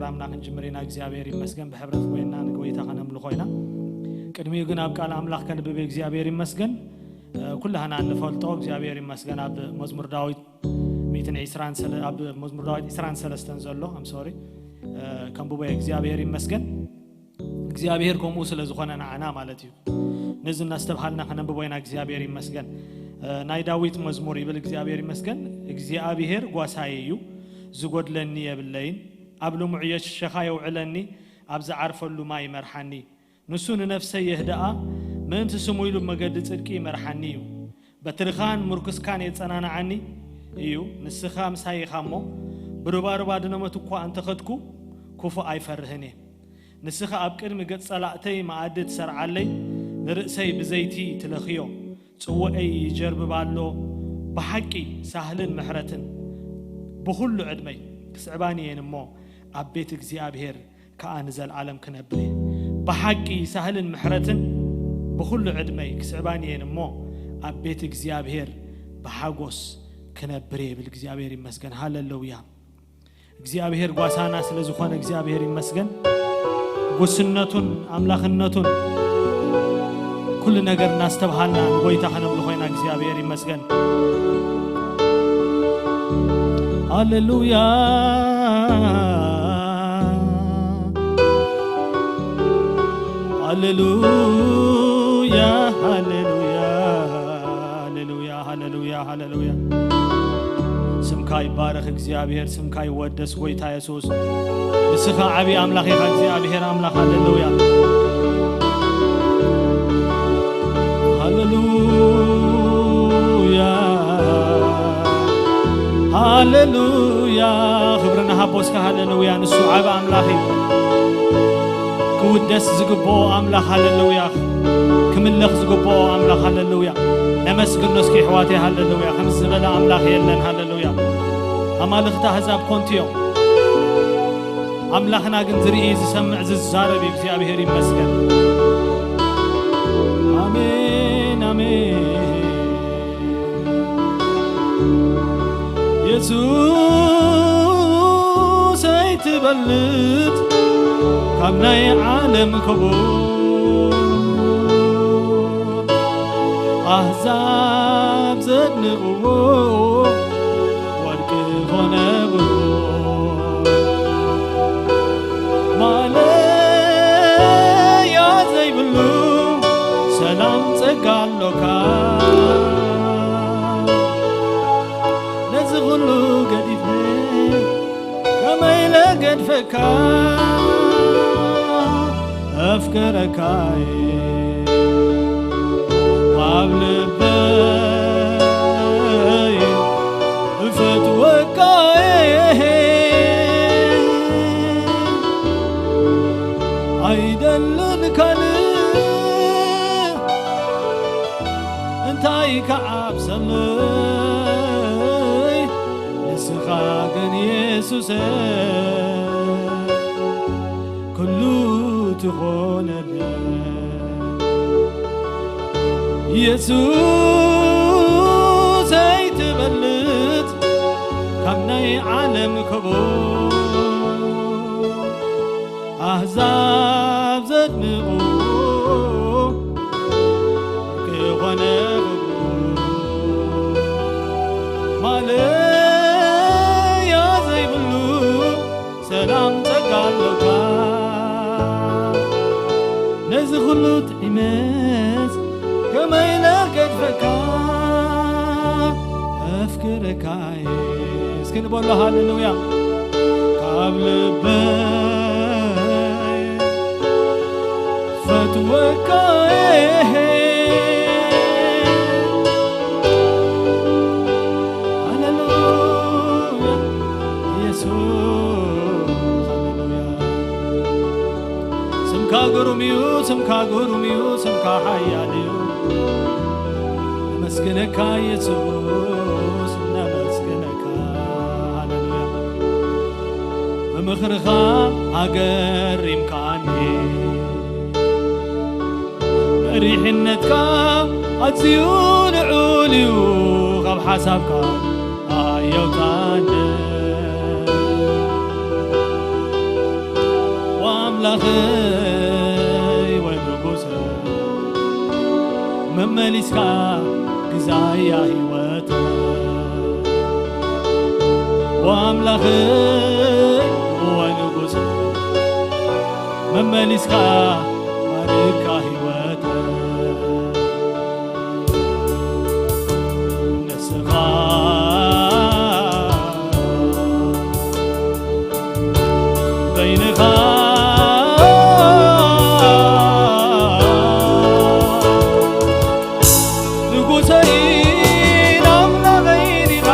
ሰላምና ክንጅምር ኢና። እግዚኣብሔር ይመስገን። ብሕብረት ኮይና ንጎይታ ከነምልኾ ኢና። ቅድሚኡ ግን ኣብ ቃል ኣምላኽ ከንብብ። እግዚኣብሔር ይመስገን። እ፣ ኩላህና እንፈልጦ እግዚኣብሔር ይመስገን። ኣብ መዝሙር ዳዊት ሚእትን ዕስራን ሰለ-፣ ኣብ መዝሙር ዳዊት ዕስራን ሰለስተን ዘሎ፣ I'm sorry፣ እ፣ ከንብቦ እየ። እግዚኣብሔር ይመስገን። እግዚኣብሔር ከምኡ ስለ ዝኾነ ንዓና ማለት እዩ። ነዚ እናስተብሃልና ከነንብቦ ኢና። እግዚኣብሔር ይመስገን። እ፣ ናይ ዳዊት መዝሙር ይብል። እግዚኣብሔር ይመስገን። እግዚኣብሔር ጓሳይ እዩ፣ ዝጎድለኒ የብለይን። ኣብ ልሙዕ የሸኻ የውዕለኒ፣ ኣብ ዝዓርፈሉ ማይ ይመርሓኒ። ንሱ ንነፍሰይ የህድኣ፣ ምእንቲ ስሙ ኢሉ ብመገዲ ጽድቂ ይመርሓኒ እዩ። በትርኻን ምርኩስካን የጸናንዓኒ እዩ። ንስኻ ምሳይ ኢኻ እሞ፣ ብሩባሩባ ድነመት እኳ እንተኸድኩ፣ ክፉእ ኣይፈርህን እየ። ንስኻ ኣብ ቅድሚ ገጽ ጸላእተይ መኣዲ ትሰርዓለይ፣ ንርእሰይ ብዘይቲ ትለኽዮ። ጽውዐይ ይጀርብብ ኣሎ። ብሓቂ ሳህልን ምሕረትን ብኹሉ ዕድመይ ክስዕባኒ እየን እሞ፣ ኣብ ቤት እግዚኣብሔር ከኣ ንዘለዓለም ክነብር እየ። ብሓቂ ሳህልን ምሕረትን ብኹሉ ዕድመይ ክስዕባኒ እየን እሞ፣ ኣብ ቤት እግዚኣብሔር ብሓጎስ ክነብር እየ ይብል። እግዚኣብሔር ይመስገን። ሃሌሉያ። እግዚኣብሔር ጓሳና ስለ ዝኾነ እግዚኣብሔር ይመስገን። ጉስነቱን ኣምላኽነቱን ኩሉ ነገር እናስተብሃልና ንጎይታ ከነምልኾ ኢና። እግዚኣብሔር ይመስገን። ሃሌሉያ፣ ሃሌሉያ፣ ሃሌሉያ፣ ሃሌሉያ፣ ሃሌሉያ፣ ሃሌሉያ። ስምካ ይባረኽ እግዚኣብሔር፣ ስምካ ይወደስ ጎይታ የሱስ። ንስኻ ዓቢ ኣምላኽ ኢኻ እግዚኣብሔር ኣምላኽ። ሃሌሉያ፣ ሃሌሉያ፣ ሃሌሉያ። ክብሪ ንሃቦ እስከ። ሃሌሉያ፣ ንሱ ዓቢ ኣምላኽ እዩ። ክውደስ ዝግብኦ ኣምላኽ። ሃሌሉያ፣ ክምለኽ ዝግብኦ ኣምላኽ። ሃሌሉያ፣ ነመስግኖ እስኪ ኣሕዋተይ። ሃሌሉያ፣ ከምዚ ዝበለ ኣምላኽ የለን። ሃሌሉያ፣ ኣማልኽቲ ኣህዛብ ኮንቱ እዮም። ኣምላኽና ግን ዝርኢ፣ ዝሰምዕ፣ ዝዛረብ እዩ። እግዚኣብሔር ይመስገን። ኣሜን፣ ኣሜን። የሱሰይ ትበልጽ ካብ ናይ ዓለም ክቡር፣ ኣህዛብ ዘድንቕዎ ወርቂ ኾነ ብሩር፣ ማለያ ዘይብሉ ሰላም ጸጋ ኣሎካ። ነዚ ኹሉ ገዲፈ ከመይ ኢለ ገድፈካ፣ ኣፍቅረካይ ካብ ልበይ እፈትወካይ። ኣይደልን ካልእ እንታይ ክዓብሰለይ፣ ንስኻ ግን የሱሰ ኩሉ ትኾነለይ። የሱሰይ ትበልጽ ካብ ናይ ዓለም ክቡር፣ ኣህዛብ ዘድንቑ ክኾነ ክቡር፣ ማለያ ዘይብሉ ሰላም ጸጋ ኣሎካ። ነዚ ኹሉ ጥዒመስ ከመይ ኢለ ገድፈካ፣ ኣፍቅረካይ። እስኪ ንበሎ ሃሌሉያ። ካብ ልበይ ፈትወካ። ሃሌሉያ የሱስ፣ ሃሌሉያ። ስምካ ግሩም እዩ፣ ስምካ ግሩም እዩ፣ ስምካ ሓያል እዩ። ነመስግነካ የሱስ፣ ነመስግነካ። ሃሌሉያ። ብምኽርኻ ኣገሪምካኒ፣ መሪሕነትካ ኣዝዩ ልዑል እዩ፣ ካብ ሓሳብካ ኣየውጻኒ። ኣምላኸይ ወንጉሰ፣ መመሊስካ ግዛያ ህይወት። ወኣምላኸይ ወንጉሰ፣ መመሊስካ ባርካ ህይወት። ንስኻ በይንኻ ንጉሰይን ኣምላኸይን ኢኻ።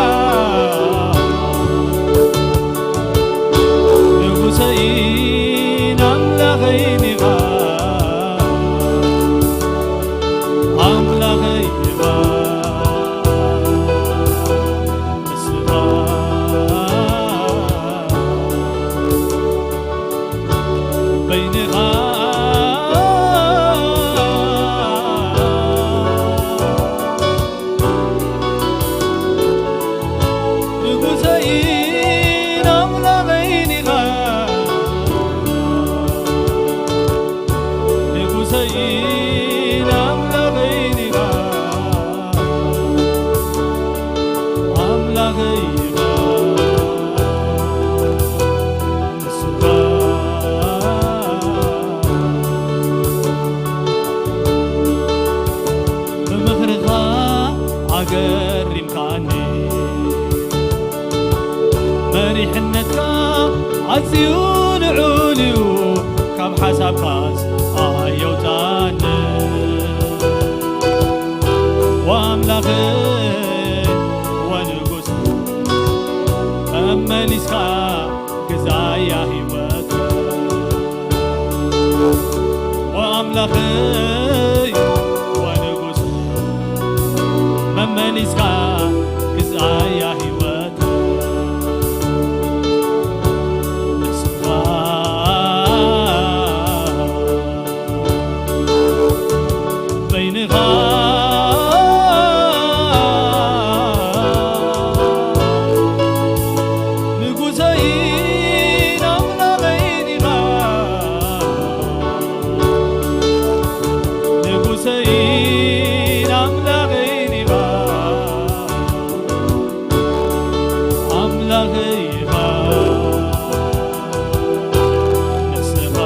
ንጉሰይን ኣምላኸይን ኢኻ። ኣምላኸይ ኢኻ። ንስኻ በይንኻ ንጉሰይን ኣምላኸይን ኢኻ። ንጉሰይን ኣምላኸይን ኢኻ። ኣምላኸይ ኢኻ። ንስኻ ብምኽርኻ ኣገሪምካኒ፣ መሪሕነትካ ኣዝዩ ልዑል እዩ፣ ካብ ሓሳብካስ ኣየውጻኒ። ወኣምላኸይ ወንጉስ፣ መመሊስካ ግዛያ ህይወት። ወኣምላኸይ ወንጉስ፣ መመሊስካ ግዛያ ህይወት። ንስኻ በይንኻ ንጉሰይን ኣምላኸይን ኢኻ። ንጉሰይን ኣምላኸይን ኢኻ። ኣምላኸይ ኢኻ ንስኻ።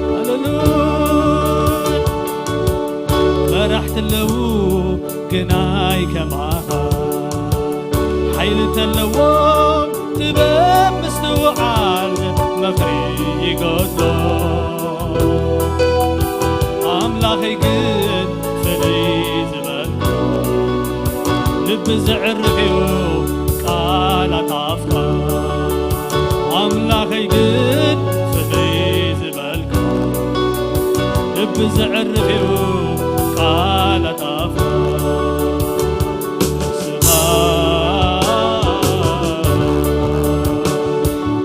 ሃሌሉያ። መራሕቲ ኣለዉ ግናይ ከማኻ፣ ሓይሊ ተለዎም ጥበብ ምስትውዓል ምኽሪ ይጎድሎ። ኣምላኸይ ግን ፍልይ ዝበልኩ፣ ልቢ ዘዕርፍ'ዩ ቃላት ኣፍካ። ኣምላኸይ ግን ፍልይ ዝበልኩ፣ ልቢ ዘዕርፍ'ዩ ቃላት ኣፍካ። ንስኻ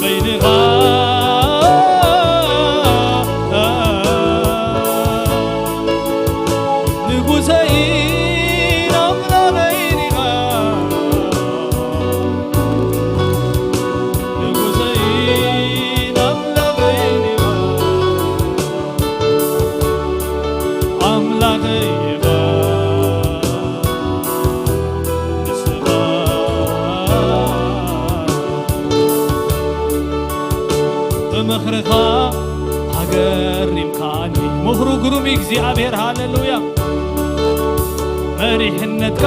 በይንኻ ንጉሰይን ኣምላኸይን ኢኻ። ንጉሰይን ኣምላኸይን ኢኻ። ኣምላኸይ ኢኻ ንስኻ። ብምኽርኻ ኣገሪምካኒ። ምኽሩ ግሩም እዩ እግዚኣብሔር። ሃሌሉያ። መሪሕነትካ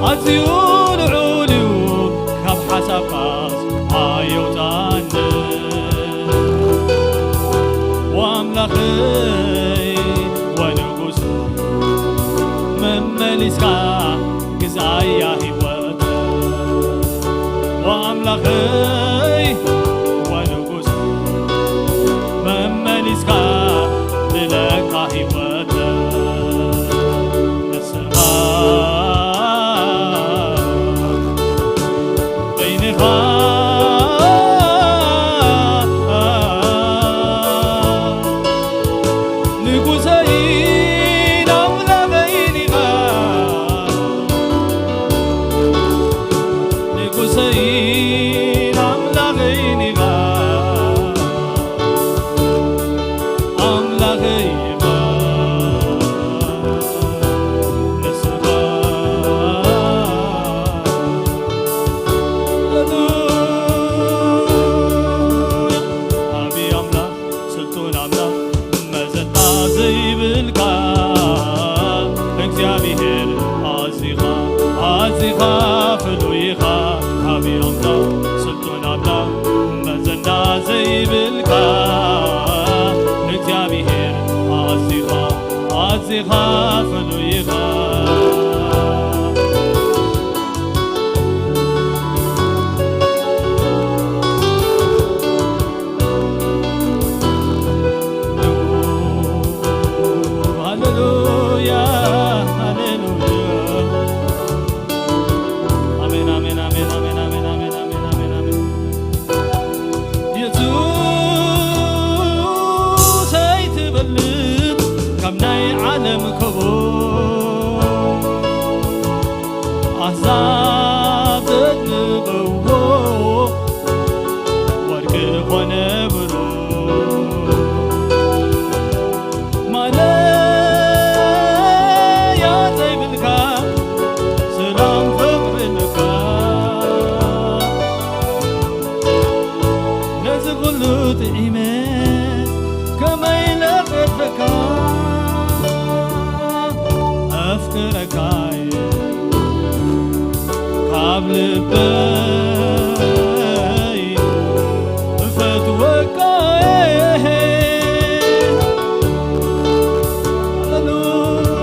ኣዝዩ ልዑል እዩ፣ ካብ ሓሳብካስ ኣየውጻኒ። ወኣምላኸይ ወንጉስ፣ መመሊስካ ግዛያ ህይወት። ወኣምላኸይ ወንጉስ፣ መመሊስካ ንለካ ህይወት። ንስኻ በይንኻ ንጉሰይን ኣምላኸይን ኢኻ። ንጉሰይን ኣምላ ስልጡን ኣምላ መዘና ዘይብልካ ንእግዚኣብሔር ኣዚኻ ኣዚኻ ፍሉይ ኢኻ። ሃሌሉያ፣ ሃሌሉያ። ኣሜን፣ ኣሜን፣ ኣሜን፣ ኣሜን፣ ኣሜን፣ ኣሜን፣ ኣሜን፣ ኣሜን፣ ኣሜን። የሱስ ኣይትበልጽ ካብ ናይ ዓለም ከቦ ኣሕዛብ ዘድንቐዎ ወርቂ ኾነ ብሩር ማለያ ዘይብልካ ሰላም ፍቕሪ ልካ ነዚ ኩሉ ጥዒመ ከመይ ለቐፈካ ኣፍቅረካ ካብ ልበይ እፈትወካ እየ።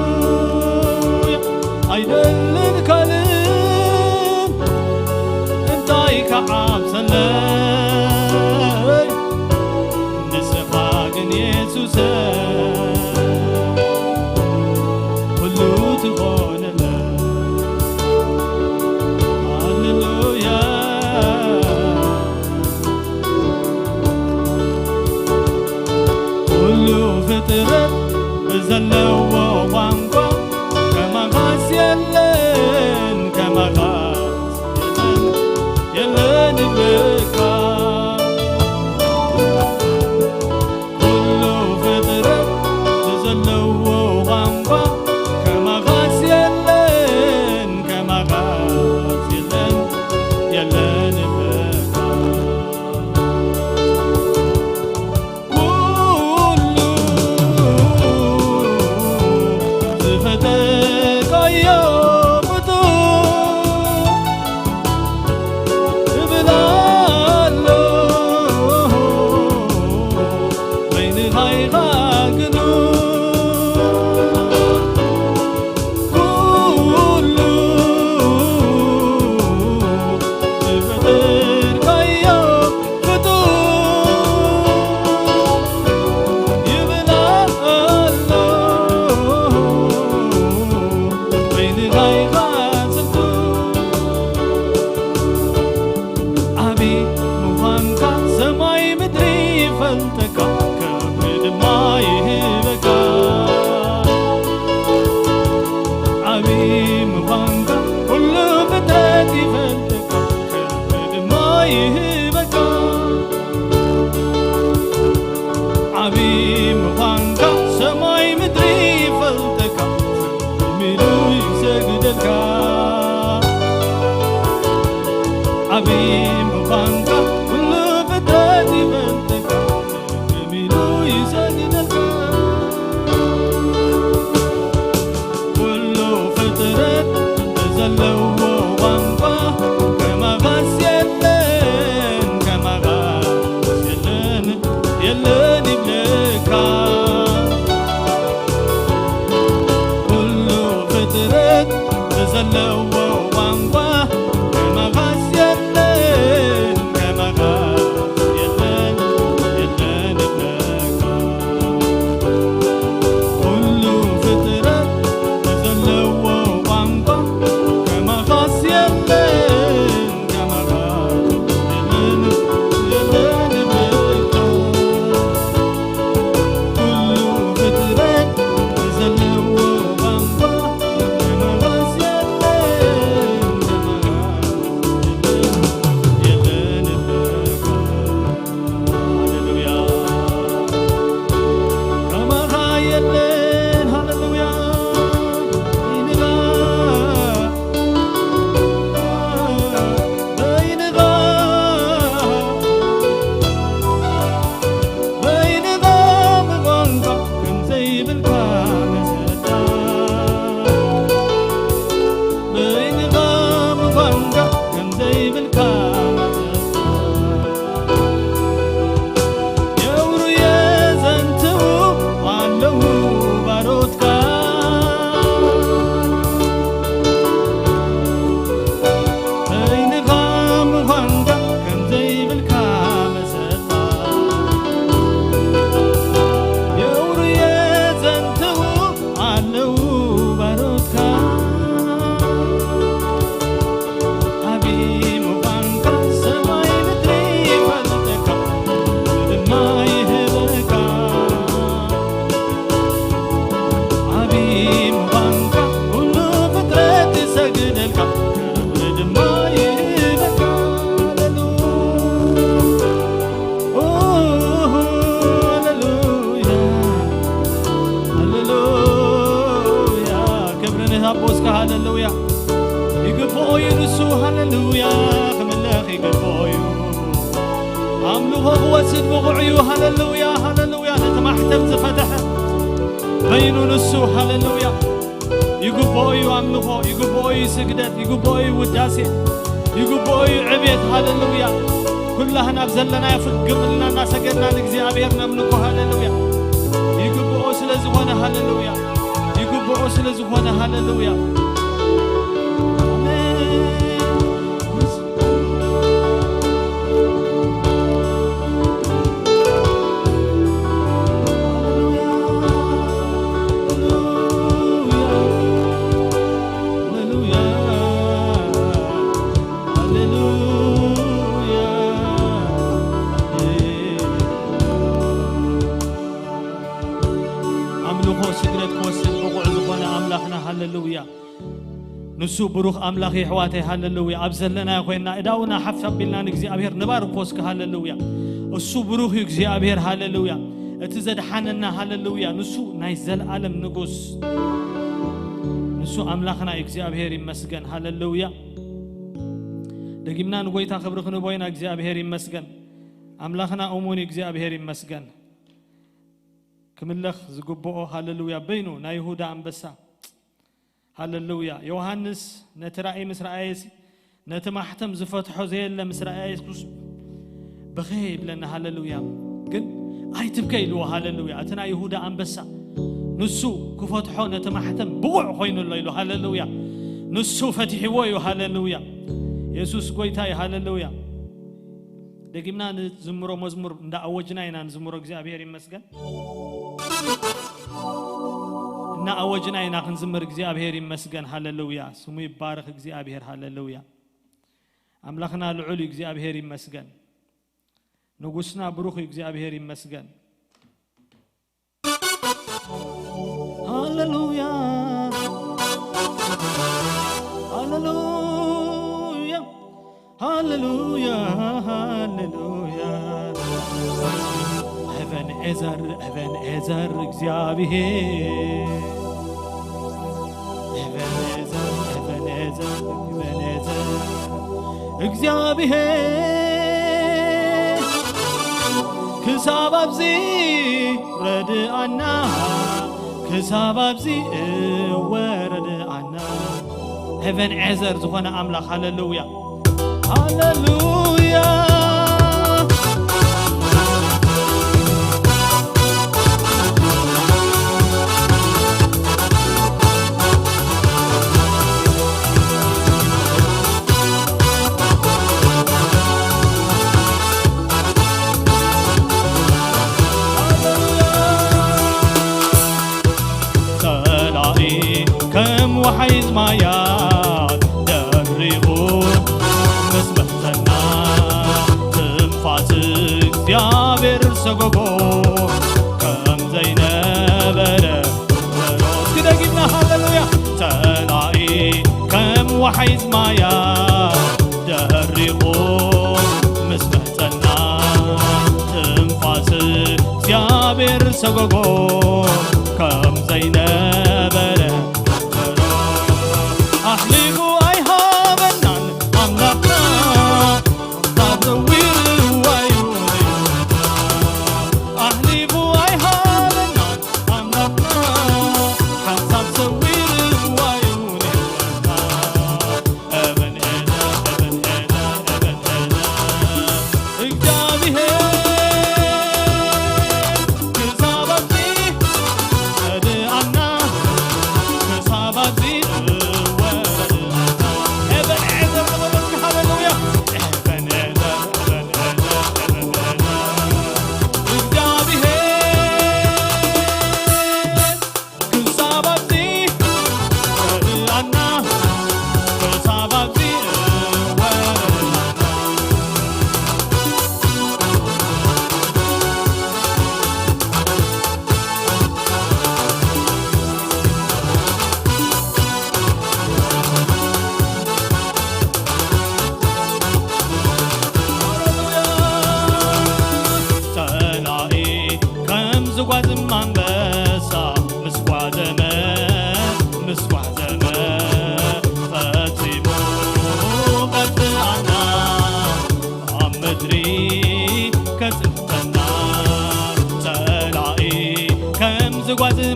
ሃሌሉያ። ኣይደልን ካልእ እንታይ ክዓብሰለይ ንስኻ ግን የሱሰ ኩሉ ትኾነለ። ሃሌሉያ። ኩሉ ፍጥረት ብዘለዎ ቋንቋ ከማኻስ የለን፣ ከማኻስ የለን፣ የለን ይብለካ። ኩሉ ፍጥረት ብዘለዎ ቋንቋ ከማኻስ የለን፣ ከማኻስ የለን፣ የለን ይብለካ። ኩሉ ዝፈጠርካዮ ፍጡር እብል ኣሎ በይንኻ ኢኻ ግኑን። ኩሉ ዝፈጠርካዮ ፍጡር ይብል ኣሎ በይንኻ ኢኻ ስልጡን። ዓቢ ምዃንካ ሰማይ ምድሪ ይፈልጠካ፣ ክብሪ ድማ ይህበካ። ዓቢ ምዃንካ ኩሉ ፍጥረት ይፈልጠካ፣ ክብሪ ድማ ይህበካ። ዓቢ ምዃንካ ሰማይ ምድሪ ይፈልጠካ፣ ፍልም ኢሉ ይሰግደልካ። ዓቢ ምዃንካ ኩሉ ፍጥረት ይፈልጠካ፣ ፍልም ኢሉ ይሰግደልካ። ኩሉ ፍጥረት ብዘለዎ ቋንቋ ከማኻስ የለን፣ ከማኻስ የለን፣ የለን ይብለካ። ኩሉ ፍጥረት ብዘለዎ ቋንቋ ከማኻስ የለን፣ ከማኻ ኳንካ ከም ዘይብልካ መሰጣ የውርየ ዘንትዉ ኣለዉ ባሮትካ። ዓቢ ምዃንካ ሰማይ ምድሪ ይፈልጠካ፣ ድማ ይህበካ። ዓቢ ምዃንካ ኩሉ ፍጥረት ይሰግደልካ፣ ክብሪ ድማ ይህበካ። ሃሌሉ-፣ ኦ፣ ሃሌሉያ፣ ሃሌሉያ። ክብሪ ንሃቦ እስከ ሃሌሉያ። ይግብኦ እዩ ንሱ፣ ሃሌሉያ። ክምለኽ ይግብኦ እዩ። ኣምልኾ ክወስድ ብቑዕ እዩ። ሃሌሉያ፣ ሃሌሉያ። ነቲ ማሕተም ዝፈትሐ በይኑ ንሱ፣ ሃሌሉያ። ይግብኦ እዩ ኣምልኾ፣ ይግብኦ እዩ ስግደት፣ ይግብኦ እዩ ውዳሴ፣ ይግብኦ እዩ ዕቤት። ሃሌሉያ። ኩላህና ኣብ ዘለናዮ ፍግም ኢልና እናሰገድና ንእግዚኣብሔር ነምልኮ። ሃሌሉያ። ይግብኦ ስለ ዝኾነ፣ ሃሌሉያ። ይግብኦ ስለ ዝኾነ፣ ሃሌሉያ። ኣሜን። ኣምልኾ ስግደት ክወስድ ብቑዕ ዝኾነ ኣምላኽና፣ ሃሌሉያ። ንሱ ብሩኽ ኣምላኽ እዩ፣ ኣሕዋተይ፣ ሃሌሉያ። ኣብ ዘለናዮ ኮይንና፣ እዳውና ሓፍ ኣቢልና ንእግዚኣብሔር ንባርኮ እስከ፣ ሃሌሉያ። እሱ ብሩኽ እዩ እግዚኣብሔር፣ ሃሌሉያ። እቲ ዘድሓነና፣ ሃሌሉያ። ንሱ ናይ ዘለኣለም ንጉስ፣ ንሱ ኣምላኽና እዩ፣ እግዚኣብሔር ይመስገን፣ ሃሌሉያ። ደጊምና ንጎይታ ክብሪ ክንቦ ኢና፣ እግዚኣብሔር ይመስገን። ኣምላኽና እሙን እዩ፣ እግዚኣብሔር ይመስገን። ክምለኽ ዝግብኦ፣ ሃሌሉያ፣ በይኑ ናይ ይሁዳ ኣንበሳ። ሃሌሉያ። ዮሃንስ ነቲ ራእይ ምስ ረኣየሲ፣ ነቲ ማሕተም ዝፈትሖ ዘየለ ምስ ረኣየ፣ የሱስ ብኸየ ይብለና፣ ሃሌሉያ። ግን ኣይትብከ ኢልዎ፣ ሃሌሉያ። እቲ ናይ ይሁዳ ኣንበሳ ንሱ ክፈትሖ ነቲ ማሕተም ብቑዕ ኮይኑ ኣሎ ኢሉ፣ ሃሌሉያ። ንሱ ፈቲሕዎ እዩ፣ ሃሌሉያ። የሱስ ጎይታ እዩ፣ ሃሌሉያ። ደጊምና ንዝምሮ መዝሙር እንዳ ኣወጅና ኢና ንዝምሮ፣ እግዚኣብሔር ይመስገን። እና ኣወጅና ኢና ክንዝምር፣ እግዚኣብሔር ይመስገን፣ ሃሌሉያ። ስሙ ይባረኽ እግዚኣብሔር፣ ሃሌሉያ። ኣምላኽና ልዑል እዩ፣ እግዚኣብሔር ይመስገን። ንጉስና ብሩኽ እዩ፣ እግዚኣብሔር ይመስገን። ሃሌሉያ፣ ሃሌሉያ፣ ሃሌሉያ፣ ሃሌሉያ። ኤቨንኤዘር፣ ኤቨንኤዘር፣ እግዚኣብሔር። ኤቨንኤዘር፣ ኤቨንኤዘር፣ ኤቨንኤዘር፣ እግዚኣብሔር። ክሳብ ኣብዚ ረድኣና፣ ክሳብ ኣብዚ እወ ረድኣና። ኤቨንኤዘር ዝኾነ ኣምላኽ፣ ሃሌሉያ፣ ሃሌሉያ። ጸላኢ ከም ወሓይዝ ማያት ደሪቑ ምስ መሕተና፣ ትንፋስ እግዚኣብሔር ሰጎጎ ከም ዘይነበረ። እስኪ ደጊምና ሃሌሉያ። ጸላኢ ከም ወሓይዝ ማያት ደሪቑ ምስ መሕተና፣ ትንፋስ እግዚኣብሔር ሰጎጎ ከም ዘይነበረ ኣሕሊፉ ኣይሃበናን ኣምላኽና። ሓንሳብ ሰዊርዋ እዩ ኣሕሊፉ ኣይሃበናን ኣምላኽና። ሓንሳብ ሰዊርዋ እዩ። እብን ኤዘር፣ እብን ኤዘር፣ እብን ኤዘር፣ እግዚኣብሔር ክሳብ ኣብዚ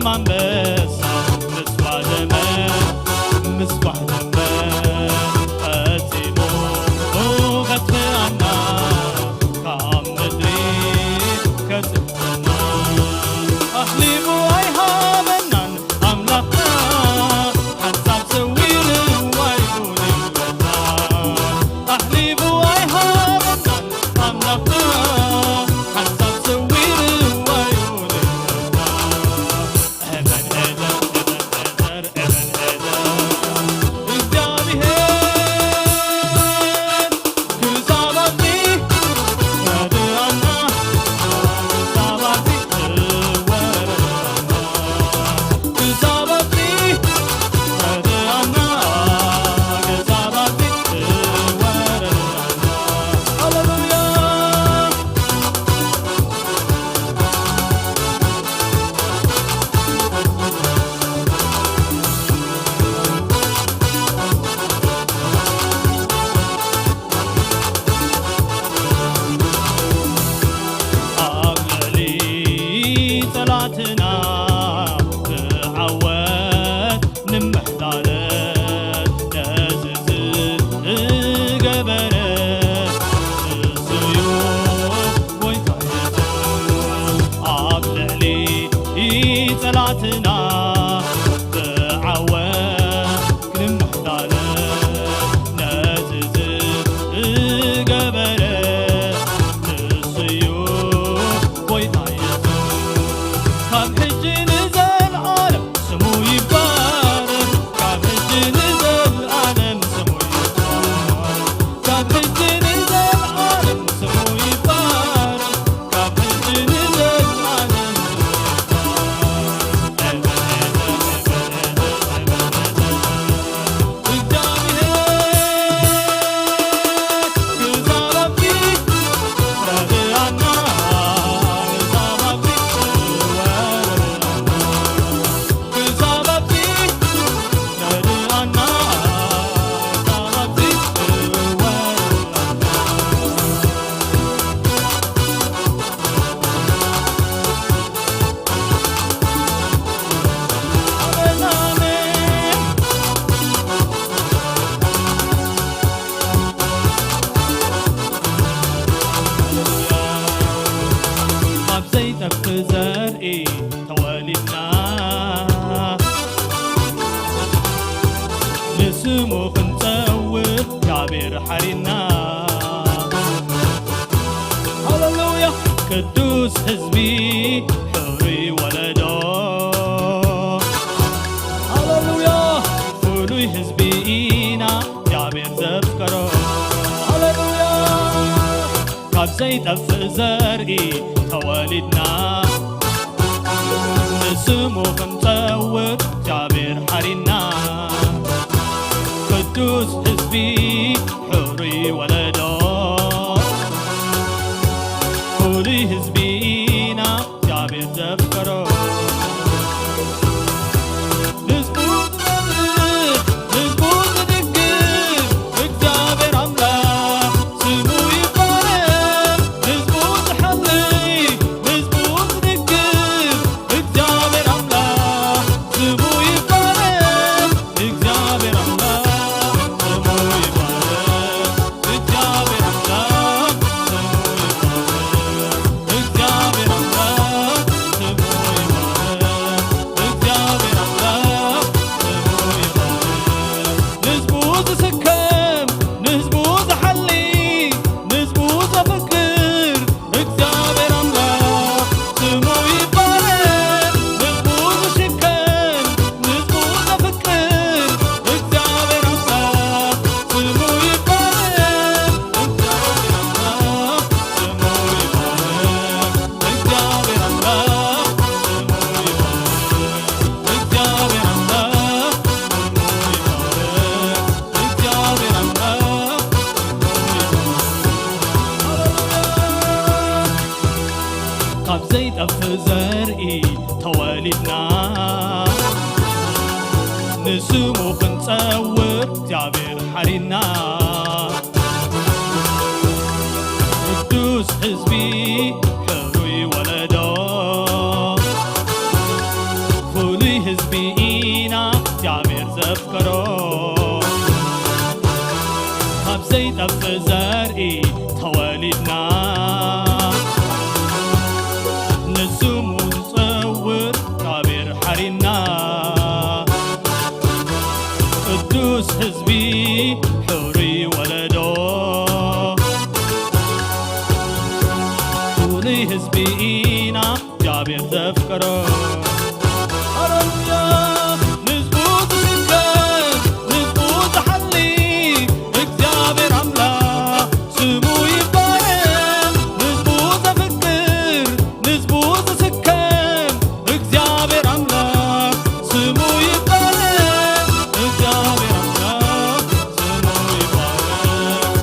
ኣንበሳ ምስ ጓደመ፣ ምስ ጓደመ ቀጺሉ በትሪ ኣና ካብ ምድሪ ከጽ ኣሕሊፉ ኣይሃበናን ኣምላኽና፣ ሓንሳብ ሰዊርዋ እዩ ንብረትና። ኣሕሊፉ ኣይሃበናን ኣምላኽና፣ ሓንሳብ ሰዊርዋ እዩ ንብረትና። ኤበን ኤዘር፣ ኤበን ኤዘር፣ ኤበን ኤዘር፣ እግዚኣብሔር። ኣብ ልዕሊ ጸላእትና ብዓወት ንመሓላለፍ፣ ነዚ ዝገበረ ንሱ እዩ ጎይታ የሱስ። ኣብ ልዕሊ ጸላእትና ብዓወት ክንመሓላለፍ፣ ነዚ ዝገበረ ንሱ እዩ ጎይታ የሱስ። ካብ ሕጂ ንዘለኣለም ስሙ ይባረክ፣ ካብ ሕጂ ንዘለኣለም ስሙ ይባረክ፣ ካብ ሕጂ ንዘለኣለም ስሙ ይባረክ፣ ካብ ሕጂ ንዘለኣለም ስሙ ይባረክ። ካብ ዘይጠፍእ ዘርኢ ተወሊድና፣ ንስሙ ክንጸውር እግዚኣብሔር ሓሪና። ሃሌሉያ! ቅዱስ ህዝቢ፣ ሕሩይ ወለዶ። ሃሌሉያ! ፍሉይ ህዝቢ ኢና፣ እግዚኣብሔር ዘፍቀሮ። ሃሌሉያ! ካብ ዘይጠፍእ ዘርኢ ተወሊድና፣ ንስሙ ክንጸውር እግዚኣብሔር ሓሪና። ቅዱስ ህዝቢ፣ ሕሩይ ወለዶ፣ ፍሉይ ህዝቢ ኢና እግዚኣብሔር ዘፍቀሮ። ንህዝቡ ዝመርሕ፣ ንህዝቡ ዝድግፍ እግዚኣብሔር ኣምላኽ ስሙ ይባረክ። ንህዝቡ ዝሓልይ፣ ንህዝቡ ዝድግፍ እግዚኣብሔር ኣምላኽ ስሙ ይባረክ። እግዚኣብሔር ኣምላኽ ስሙ ይባረክ። እግዚኣብሔር ኣምላኽ ስሙ ይባረክ። እግዚኣብሔር ኣምላኽ ስሙ ይባረክ። እግዚኣብሔር ኣምላኽ ስሙ ይባረክ። ንህዝቡ ዝስከም፣ ንህዝቡ ዝሓሊ፣ ንህዝቡ ዘፍቅር እግዚኣብሔር ኣምላኽ ስሙ ይባረክ። ንህዝቡ ዝሽከም፣ ንህዝቡ ዘፍቅር እግዚኣብሔር ኣምላኽ ስሙ ይባረክ። እግዚኣብሔር ኣምላኽ ስሙ ይባረክ። እግዚኣብሔር ኣምላኽ ስሙ ይባረክ። እግዚኣብሔር ኣምላኽ ስሙ ይባረክ። እግዚኣብሔር ኣምላኽ ስሙ ይባረክ። ሃሌሉያ። ካብ ዘይጠፍእ ዘርኢ ተወሊድና፣ ንስሙ ክንጸውር እግዚኣብሔር ሓሪና። ቅዱስ ህዝቢ፣ ሕሩይ ወለዶ፣ ህዝቢ ኢና እግዚኣብሔር ዘፍቅሮ። ሃሌሉያ። ንህዝቡ ዝስከም፣ ንህዝቡ ዝሓሊ፣ እግዚኣብሔር ኣምላኽ ስሙ ይባረክ። ንህዝቡ ዘፍቅር፣ ንህዝቡ ዝስከም፣ እግዚኣብሔር ኣምላኽ ስሙ ይባረክ። እግዚኣብሔር ኣምላኽ ስሙ ይባረክ።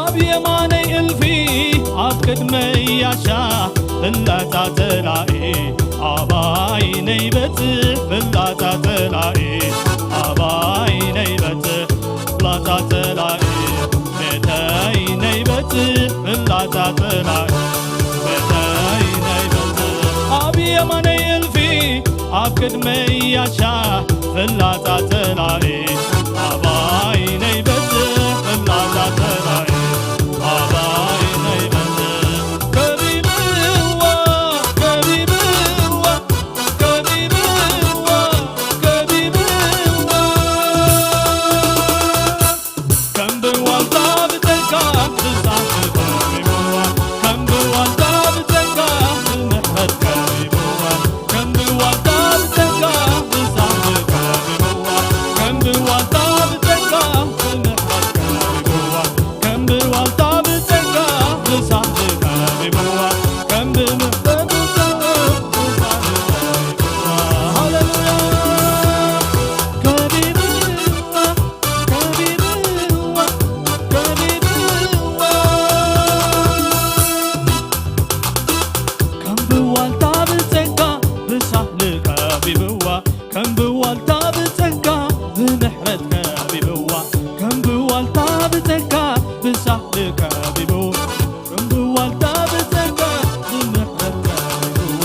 ኣብ የማነይ እልፊ፣ ኣብ ቅድመይ ያሻ፣ ፍላጻ ጸላኢ ኣባይ ነይበጽሕ፣ ፍላጻ ጸላኢ ኣባይ ነይበጽሕ፣ ፍላጻ ጸላኢ ቤተይ ነይበጽሕ፣ ፍላጻ ጸላኢ ቤተይ ነይበጽሕ። ኣብ የማነይ እልፊ፣ ኣብ ቅድመይ ያሻ፣ ፍላጻ ጸላኢ ኣባይ ነይበጽሕ፣ ፍላጻ ጸላኢ ኣባይ ነይበጽሕ። ከቢብዋ፣ ከቢብዋ፣ ከቢብዋ፣ ከቢብዋ። ከም ብዋልታ ብጸጋ ብሳዕ ከቢብዋ፣ ከም ብዋልታ ብጸጋ ብምሕረት ከቢብዋ፣ ከም ብዋልታ ብጸጋ ብሳዕ ከቢብዋ፣ ከም ብዋልታ ብጸጋ ብምሕረት ከቢብዋ፣ ከም ብዋልታ ብጸጋ ብሳዕ ከቢብዋ፣ ከም ብምሕረት ብሳዕ ከቢብዋ። ሃሌሉያ። ከቢብዋ፣ ከቢብዋ፣ ከቢብዋ። ከም ብዋልታ ብጸጋ ብሳህሊ ከቢብዋ፣ ከም ብዋልታ ብጸጋ ብምሕረት ከቢብዋ፣ ከም ብዋልታ ብጸጋ ብሳህሊ ከቢብዋ፣ ከም ብዋልታ ብጸጋ ብምሕረት ከቢብዋ።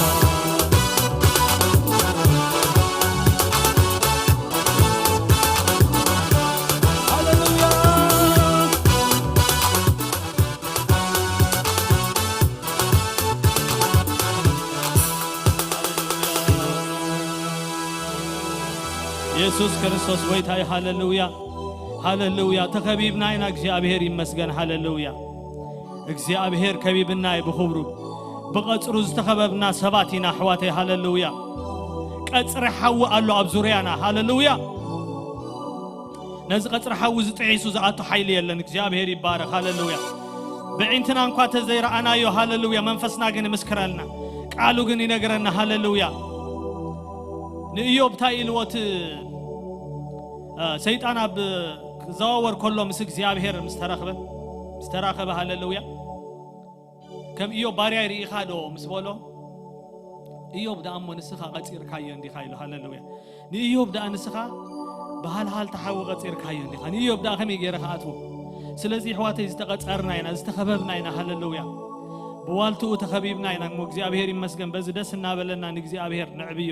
ሃሌሉያ። የሱስ ክርስቶስ ጎይታ እዩ። ሃሌሉያ፣ ሃሌሉያ። ተኸቢብና ኢና። እግዚኣብሔር ይመስገን። ሃሌሉያ። እግዚኣብሔር ከቢብና እዩ ብኽብሩ። ብቐጽሩ ዝተኸበብና ሰባት ኢና፣ ኣሕዋተይ። ሃሌሉያ። ቀጽሪ ሓዊ ኣሎ ኣብ ዙርያና። ሃሌሉያ። ነዚ ቀጽሪ ሓዊ እዚ ጥሒሱ ዝኣቱ ሓይሊ የለን። እግዚኣብሔር ይባረኽ። ሃሌሉያ። ብዒንትና እንኳ ተዘይረኣናዮ፣ ሃሌሉያ፣ መንፈስና ግን ይምስክረልና፣ ቃሉ ግን ይነግረና። ሃሌሉያ። ንእዮብ እንታይ ኢልዎ? እቲ፣ እ፣ ሰይጣን ኣብ ክዘዋወር ከሎ ምስ እግዚኣብሔር ምስ ተረኽበ፣ ምስ ተራኸበ፣ ሃሌሉያ፣ ከም እዮብ ባርያይ ርኢኻ ዶ ምስ በሎ፣ እዮብ ደኣ እሞ ንስኻ ቀጺርካዮ እንዲኻ ኢሉ። ሃሌሉያ። ንእዮብ ደኣ ንስኻ ብሃልሃልታ ሓዊ ቀጺርካዮ እንዲኻ። ንእዮብ ደኣ ከመይ ገይረ ክኣትዎ? ስለዚ ኣሕዋተይ ዝተቐጸርና ኢና፣ ዝተኸበብና ኢና። ሃሌሉያ። ብዋልትኡ ተኸቢብና ኢና እሞ እግዚኣብሔር ይመስገን። በዚ ደስ እናበለና ንእግዚኣብሔር ነዕብዮ፣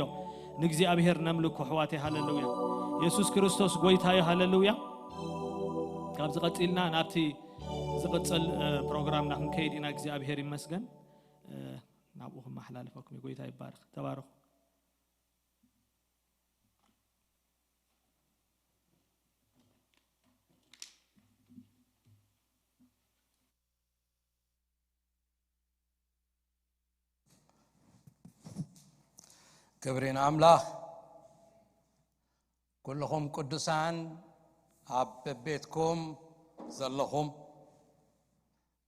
ንእግዚኣብሔር ነምልኮ ኣሕዋተይ። ሃሌሉያ። የሱስ ክርስቶስ ጎይታ እዩ። ሃሌሉያ። ካብዚ ቀጺልና ናብቲ ዝቕጽል፣ እ፣ ፕሮግራምና ክንከይድ ኢና። እግዚኣብሔር ይመስገን። እ፣ ናብኡ ክመሓላልፈኩም እዩ። ጎይታ ይባረኽ። ተባረኹ። ክብሪ ንኣምላኽ። ኩልኹም ቅዱሳን ኣብ በቤትኩም ዘለኹም፣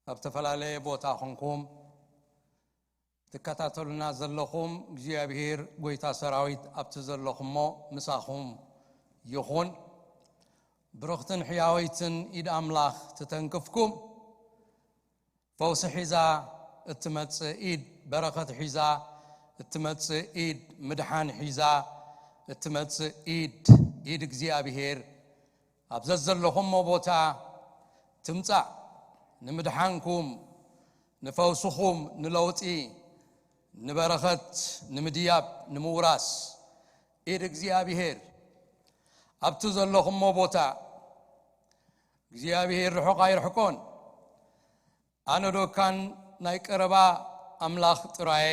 ኣብ ዝተፈላለየ ቦታ ኹንኩም ትከታተሉና ዘለኹም፣ እግዚኣብሔር ጎይታ ሰራዊት ኣብቲ ዘለኹሞ ምሳኹም ይኹን። ብርኽትን ሕያወይትን ኢድ ኣምላኽ ትተንክፍኩም። ፈውሲ ሒዛ እትመጽእ ኢድ፣ በረኸት ሒዛ እትመጽእ ኢድ፣ ምድሓን ሒዛ እትመጽእ ኢድ፣ ኢድ እግዚኣብሔር ኣብ ዘዘለኹሞ ቦታ ትምጻእ። ንምድሓንኩም፣ ንፈውስኹም፣ ንለውጢ፣ ንበረኸት፣ ንምድያብ፣ ንምውራስ ኢድ እግዚኣብሔር ኣብቲ ዘለኹሞ ቦታ እግዚኣብሔር ርሑቕ ኣይርሕቆን። ኣነ ዶ ካን ናይ ቀረባ ኣምላኽ ጥራየ፣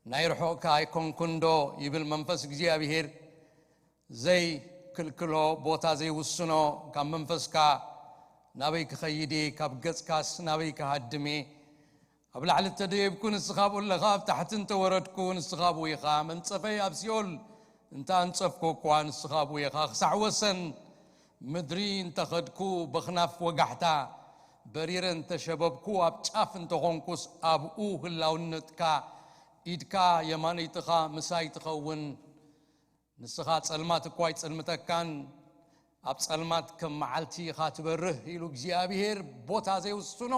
ናይ ርሑቕ ከ ኣይኮንኩን ዶ? ይብል መንፈስ እግዚኣብሔር። ዘይክልክሎ፣ ቦታ ዘይውስኖ፣ ካብ መንፈስካ ናበይ ክኸይድ እየ? ካብ ገጽካስ ናበይ ክሃድም እየ? ኣብ ላዕሊ እንተደየብኩ፣ ንስኻ ኣብኡ ኣለኻ፣ ኣብ ታሕቲ እንተወረድኩ፣ ንስኻ ኣብኡ ኢኻ። መንጸፈይ ኣብ ሲኦል እንተ ኣንጸፍኩ እኳ፣ ንስኻ ኣብኡ ኢኻ። ክሳዕ ወሰን ምድሪ እንተኸድኩ፣ በኽናፍ ወጋሕታ በሪረ እንተሸበብኩ፣ ኣብ ጫፍ እንተኾንኩስ፣ ኣብኡ ህላውነትካ፣ ኢድካ የማነይትኻ ምሳይ ትኸውን። ንስኻ ጸልማት እኳ ኣይጸልምተካን፣ ኣብ ጸልማት ከም መዓልቲ ኢኻ ትበርህ፣ ኢሉ እግዚኣብሔር። ቦታ ዘይውስኖ፣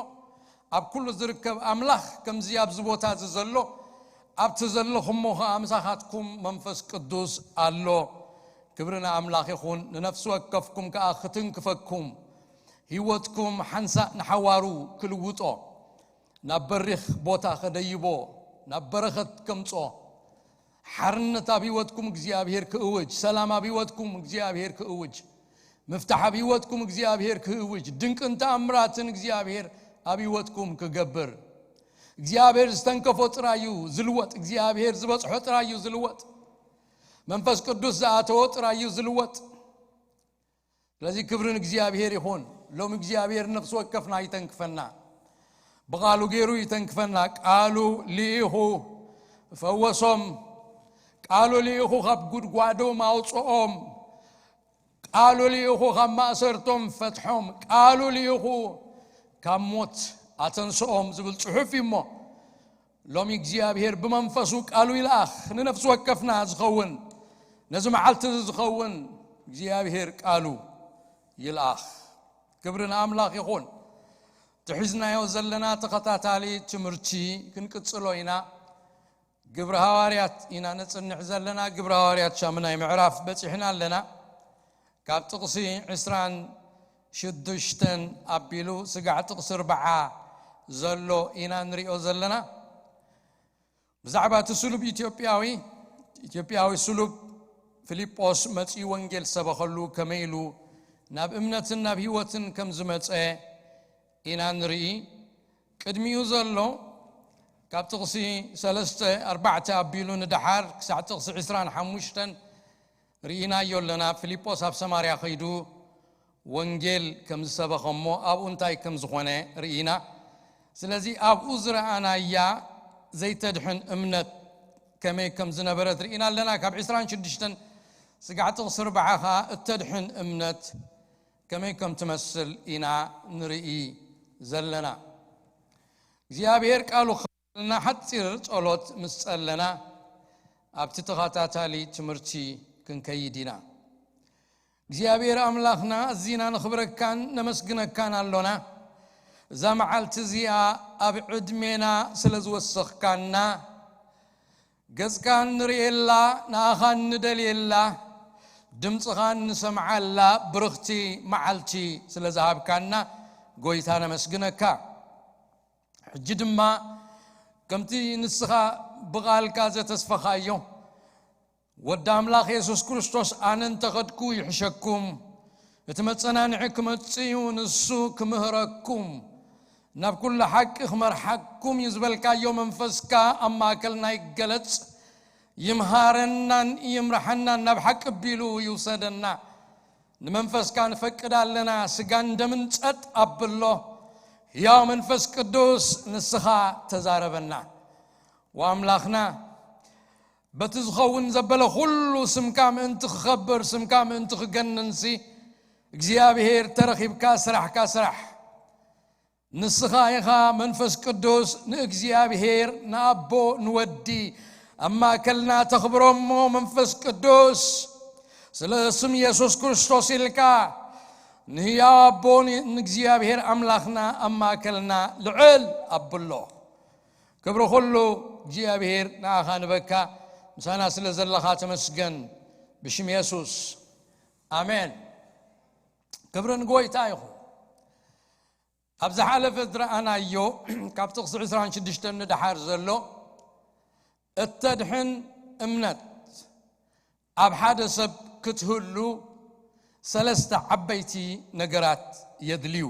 ኣብ ኩሉ ዝርከብ ኣምላኽ ከምዚ ኣብዚ ቦታ እዚ ዘሎ፣ ኣብቲ ዘለኹሞ ኸኣ ምሳኻትኩም መንፈስ ቅዱስ ኣሎ። ክብሪ ንኣምላኽ ይኹን። ንነፍሲ ወከፍኩም ከኣ ክትንክፈኩም፣ ህይወትኩም ሓንሳእ ንሓዋሩ ክልውጦ፣ ናብ በሪኽ ቦታ ከደይቦ፣ ናብ በረኸት ከምጽኦ፣ ሓርነት ኣብ ህይወትኩም እግዚኣብሔር ክእውጅ፣ ሰላም ኣብ ህይወትኩም እግዚኣብሔር ክእውጅ፣ ምፍታሕ ኣብ ህይወትኩም እግዚኣብሔር ክእውጅ፣ ድንቅን ተኣምራትን እግዚኣብሔር ኣብ ህይወትኩም ክገብር። እግዚኣብሔር ዝተንከፎ ጥራይ እዩ ዝልወጥ። እግዚኣብሔር ዝበጽሖ ጥራይ እዩ ዝልወጥ። መንፈስ ቅዱስ ዝኣተዎ ጥራይ እዩ ዝልወጥ። ስለዚ ክብሪ ንእግዚኣብሔር ይኹን። ሎሚ እግዚኣብሔር ነፍሲ ወከፍና ይተንክፈና። ብቓሉ ገይሩ ይተንክፈና። ቃሉ ልኢኹ ፈወሶም። ቃሉ ልኢኹ ካብ ጉድጓዶም ኣውፅኦም። ቃሉ ልኢኹ ካብ ማእሰርቶም ፈትሖም። ቃሉ ልኢኹ ካብ ሞት ኣተንስኦም ዝብል ጽሑፍ እዩ እሞ፣ ሎሚ እግዚኣብሔር ብመንፈሱ ቃሉ ይልኣኽ። ንነፍሲ ወከፍና ዝኸውን፣ ነዚ መዓልቲ እዚ ዝኸውን እግዚኣብሔር ቃሉ ይልኣኽ። ክብሪ ንኣምላኽ ይኹን። ትሒዝናዮ ዘለና ተኸታታሊ ትምህርቲ ክንቅጽሎ ኢና። ግብሪ ሃዋርያት ኢና ነጽንዕ ዘለና። ግብሪ ሃዋርያት ሻምናይ ምዕራፍ በጺሕና ኣለና። ካብ ጥቕሲ ዕስራን ሽዱሽተን ኣቢሉ ስጋዕ ጥቕሲ ኣርብዓ ዘሎ ኢና ንሪኦ ዘለና። ብዛዕባ እቲ ስሉብ ኢትዮጵያዊ፣ ኢትዮጵያዊ ስሉብ ፊልጶስ መጺኡ ወንጌል ሰበኸሉ፣ ከመይ ኢሉ ናብ እምነትን ናብ ህይወትን ከም ዝመጸ ኢና ንርኢ። ቅድሚኡ ዘሎ ካብ ጥቕሲ ሰለስተ ኣርባዕተ ኣቢሉ ንደሓር ክሳዕ ጥቕሲ ዕስራን ሓሙሽተን ርኢናዮ ኣለና። ፊልጶስ ኣብ ሰማርያ ከይዱ ወንጌል ከም ዝሰበኸ እሞ ኣብኡ እንታይ ከም ዝኾነ ርኢና። ስለዚ ኣብኡ ዝረኣናያ ዘይተድሕን እምነት ከመይ ከም ዝነበረት ርኢና ኣለና። ካብ ዕስራን ሽዱሽተን ስጋዕ ጥቕሲ ኣርብዓ ኸኣ እተድሕን እምነት ከመይ ከም ትመስል ኢና ንርኢ ዘለና። እግዚኣብሔር ቃሉ ክልና ሓጺር ጸሎት ምስ ጸለና ኣብቲ ተኸታታሊ ትምህርቲ ክንከይድ ኢና። እግዚኣብሔር ኣምላኽና ኣዚና ነኽብረካን ነመስግነካን ኣሎና። እዛ መዓልቲ እዚኣ ኣብ ዕድሜና ስለ ዝወሰኽካና፣ ገጽካ ንርእየላ፣ ንኣኻ ንደልየላ፣ ድምጽኻ ንሰምዓላ ብርኽቲ መዓልቲ ስለ ዝሃብካና ጎይታ ነመስግነካ። ሕጂ ድማ ከምቲ ንስኻ ብቓልካ ዘተስፈኻዮ፣ ወዲ ኣምላኽ የሱስ ክርስቶስ ኣነ እንተኸድኩ ይሕሸኩም፣ እቲ መጸናንዒ ክመጽእ እዩ፣ ንሱ ክምህረኩም፣ ናብ ኩሉ ሓቂ ክመርሓኩም እዩ ዝበልካዮ መንፈስካ ኣብ ማእከልና ይገለጽ፣ ይምሃረናን ይምርሓናን፣ ናብ ሓቂ ኣቢሉ ይውሰደና። ንመንፈስካ ንፈቅድ ኣለና፣ ስጋን ደምን ጸጥ ኣብሎ። ሕያው መንፈስ ቅዱስ ንስኻ ተዛረበና። ወኣምላኽና በቲ ዝኸውን ዘበለ ኩሉ ስምካ ምእንቲ ክኸብር፣ ስምካ ምእንቲ ክገንንሲ፣ እግዚኣብሔር ተረኺብካ ስራሕካ ስራሕ። ንስኻ ኢኻ መንፈስ ቅዱስ ንእግዚኣብሔር ንኣቦ ንወዲ ኣብ ማእከልና ተኽብሮ እሞ መንፈስ ቅዱስ ስለ ስም የሱስ ክርስቶስ ኢልካ ንህያው ኣቦ ንእግዚኣብሔር ኣምላኽና ኣብ ማእከልና ልዕል ኣብሎ። ክብሪ ኩሉ እግዚኣብሔር ንኣኻ ንበካ። ምሳና ስለ ዘለኻ ተመስገን። ብሽም የሱስ ኣሜን። ክብሪ ንጎይታ ይኹን። ኣብ ዝሓለፈ ዝረኣናዮ ካብ ጥቕሲ ዕስራን ሽዱሽተን ንደሓር ዘሎ እተድሕን እምነት ኣብ ሓደ ሰብ ክትህሉ ሰለስተ ዓበይቲ ነገራት የድልዩ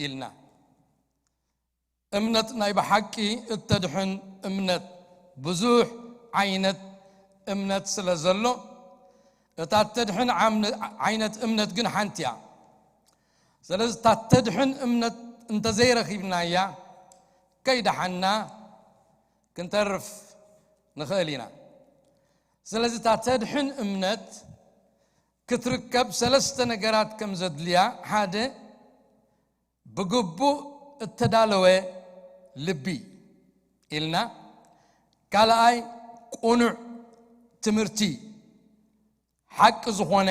ኢልና። እምነት ናይ ብሓቂ እተድሕን እምነት ብዙሕ ዓይነት እምነት ስለ ዘሎ እታ እተድሕን ዓምነ- ዓይነት እምነት ግን ሓንቲ እያ። ስለዚ እታ እተድሕን እምነት እንተዘይረኺብናያ ከይደሓና ክንተርፍ ንኽእል ኢና። ስለዚ እታ ተድሕን እምነት ክትርከብ ሰለስተ ነገራት ከም ዘድልያ፣ ሓደ ብግቡእ እተዳለወ ልቢ ኢልና፣ ካልኣይ ቁኑዕ ትምህርቲ ሓቂ ዝኾነ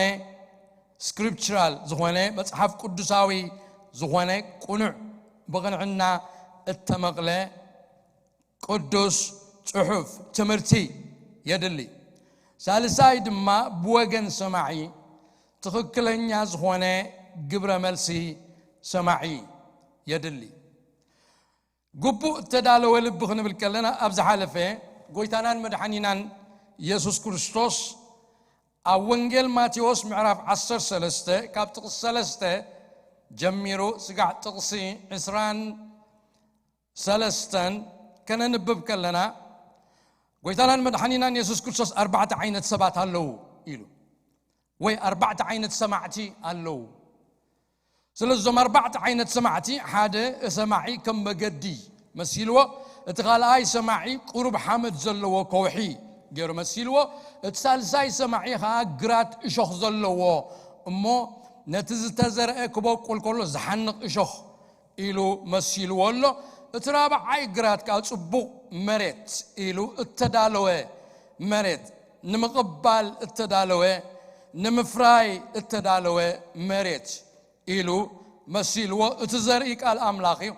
ስክሪፕቸራል ዝኾነ መጽሓፍ ቅዱሳዊ ዝኾነ ቁኑዕ ብቕንዕና እተመቕለ ቅዱስ ጽሑፍ ትምህርቲ የድሊ። ሳልሳይ ድማ ብወገን ሰማዒ ትኽክለኛ ዝኾነ ግብረ መልሲ ሰማዒ የድሊ። ግቡእ እተዳለወ ልቢ ክንብል ከለና ኣብ ዝሓለፈ ጎይታናን መድሓኒናን የሱስ ክርስቶስ ኣብ ወንጌል ማቴዎስ ምዕራፍ ዓሰርተ ሰለስተ ካብ ጥቕሲ ሰለስተ ጀሚሩ ስጋዕ ጥቕሲ ዕስራን ሰለስተን ከነንብብ ከለና ጎይታናን መድሓኒናን የሱስ ክርስቶስ ኣርባዕተ ዓይነት ሰባት ኣለዉ ኢሉ፣ ወይ ኣርባዕተ ዓይነት ሰማዕቲ ኣለዉ። ስለዚ እዞም ኣርባዕተ ዓይነት ሰማዕቲ ሓደ ሰማዒ ከም መገዲ መሲልዎ፣ እቲ ካልኣይ ሰማዒ ቁሩብ ሓመድ ዘለዎ ከውሒ ገይሩ መሲልዎ፣ እቲ ሳልሳይ ሰማዒ ኸዓ ግራት እሾኽ ዘለዎ እሞ ነቲ ዝተዘርአ ክበቁል ከሎ ዝሓንቕ እሾኽ ኢሉ መሲልዎ ኣሎ። እቲ ራብዓይ ግራት ከኣ ጽቡቕ መሬት ኢሉ እተዳለወ መሬት፣ ንምቕባል እተዳለወ፣ ንምፍራይ እተዳለወ መሬት ኢሉ መሲልዎ። እቲ ዘርኢ ቃል ኣምላኽ እዩ።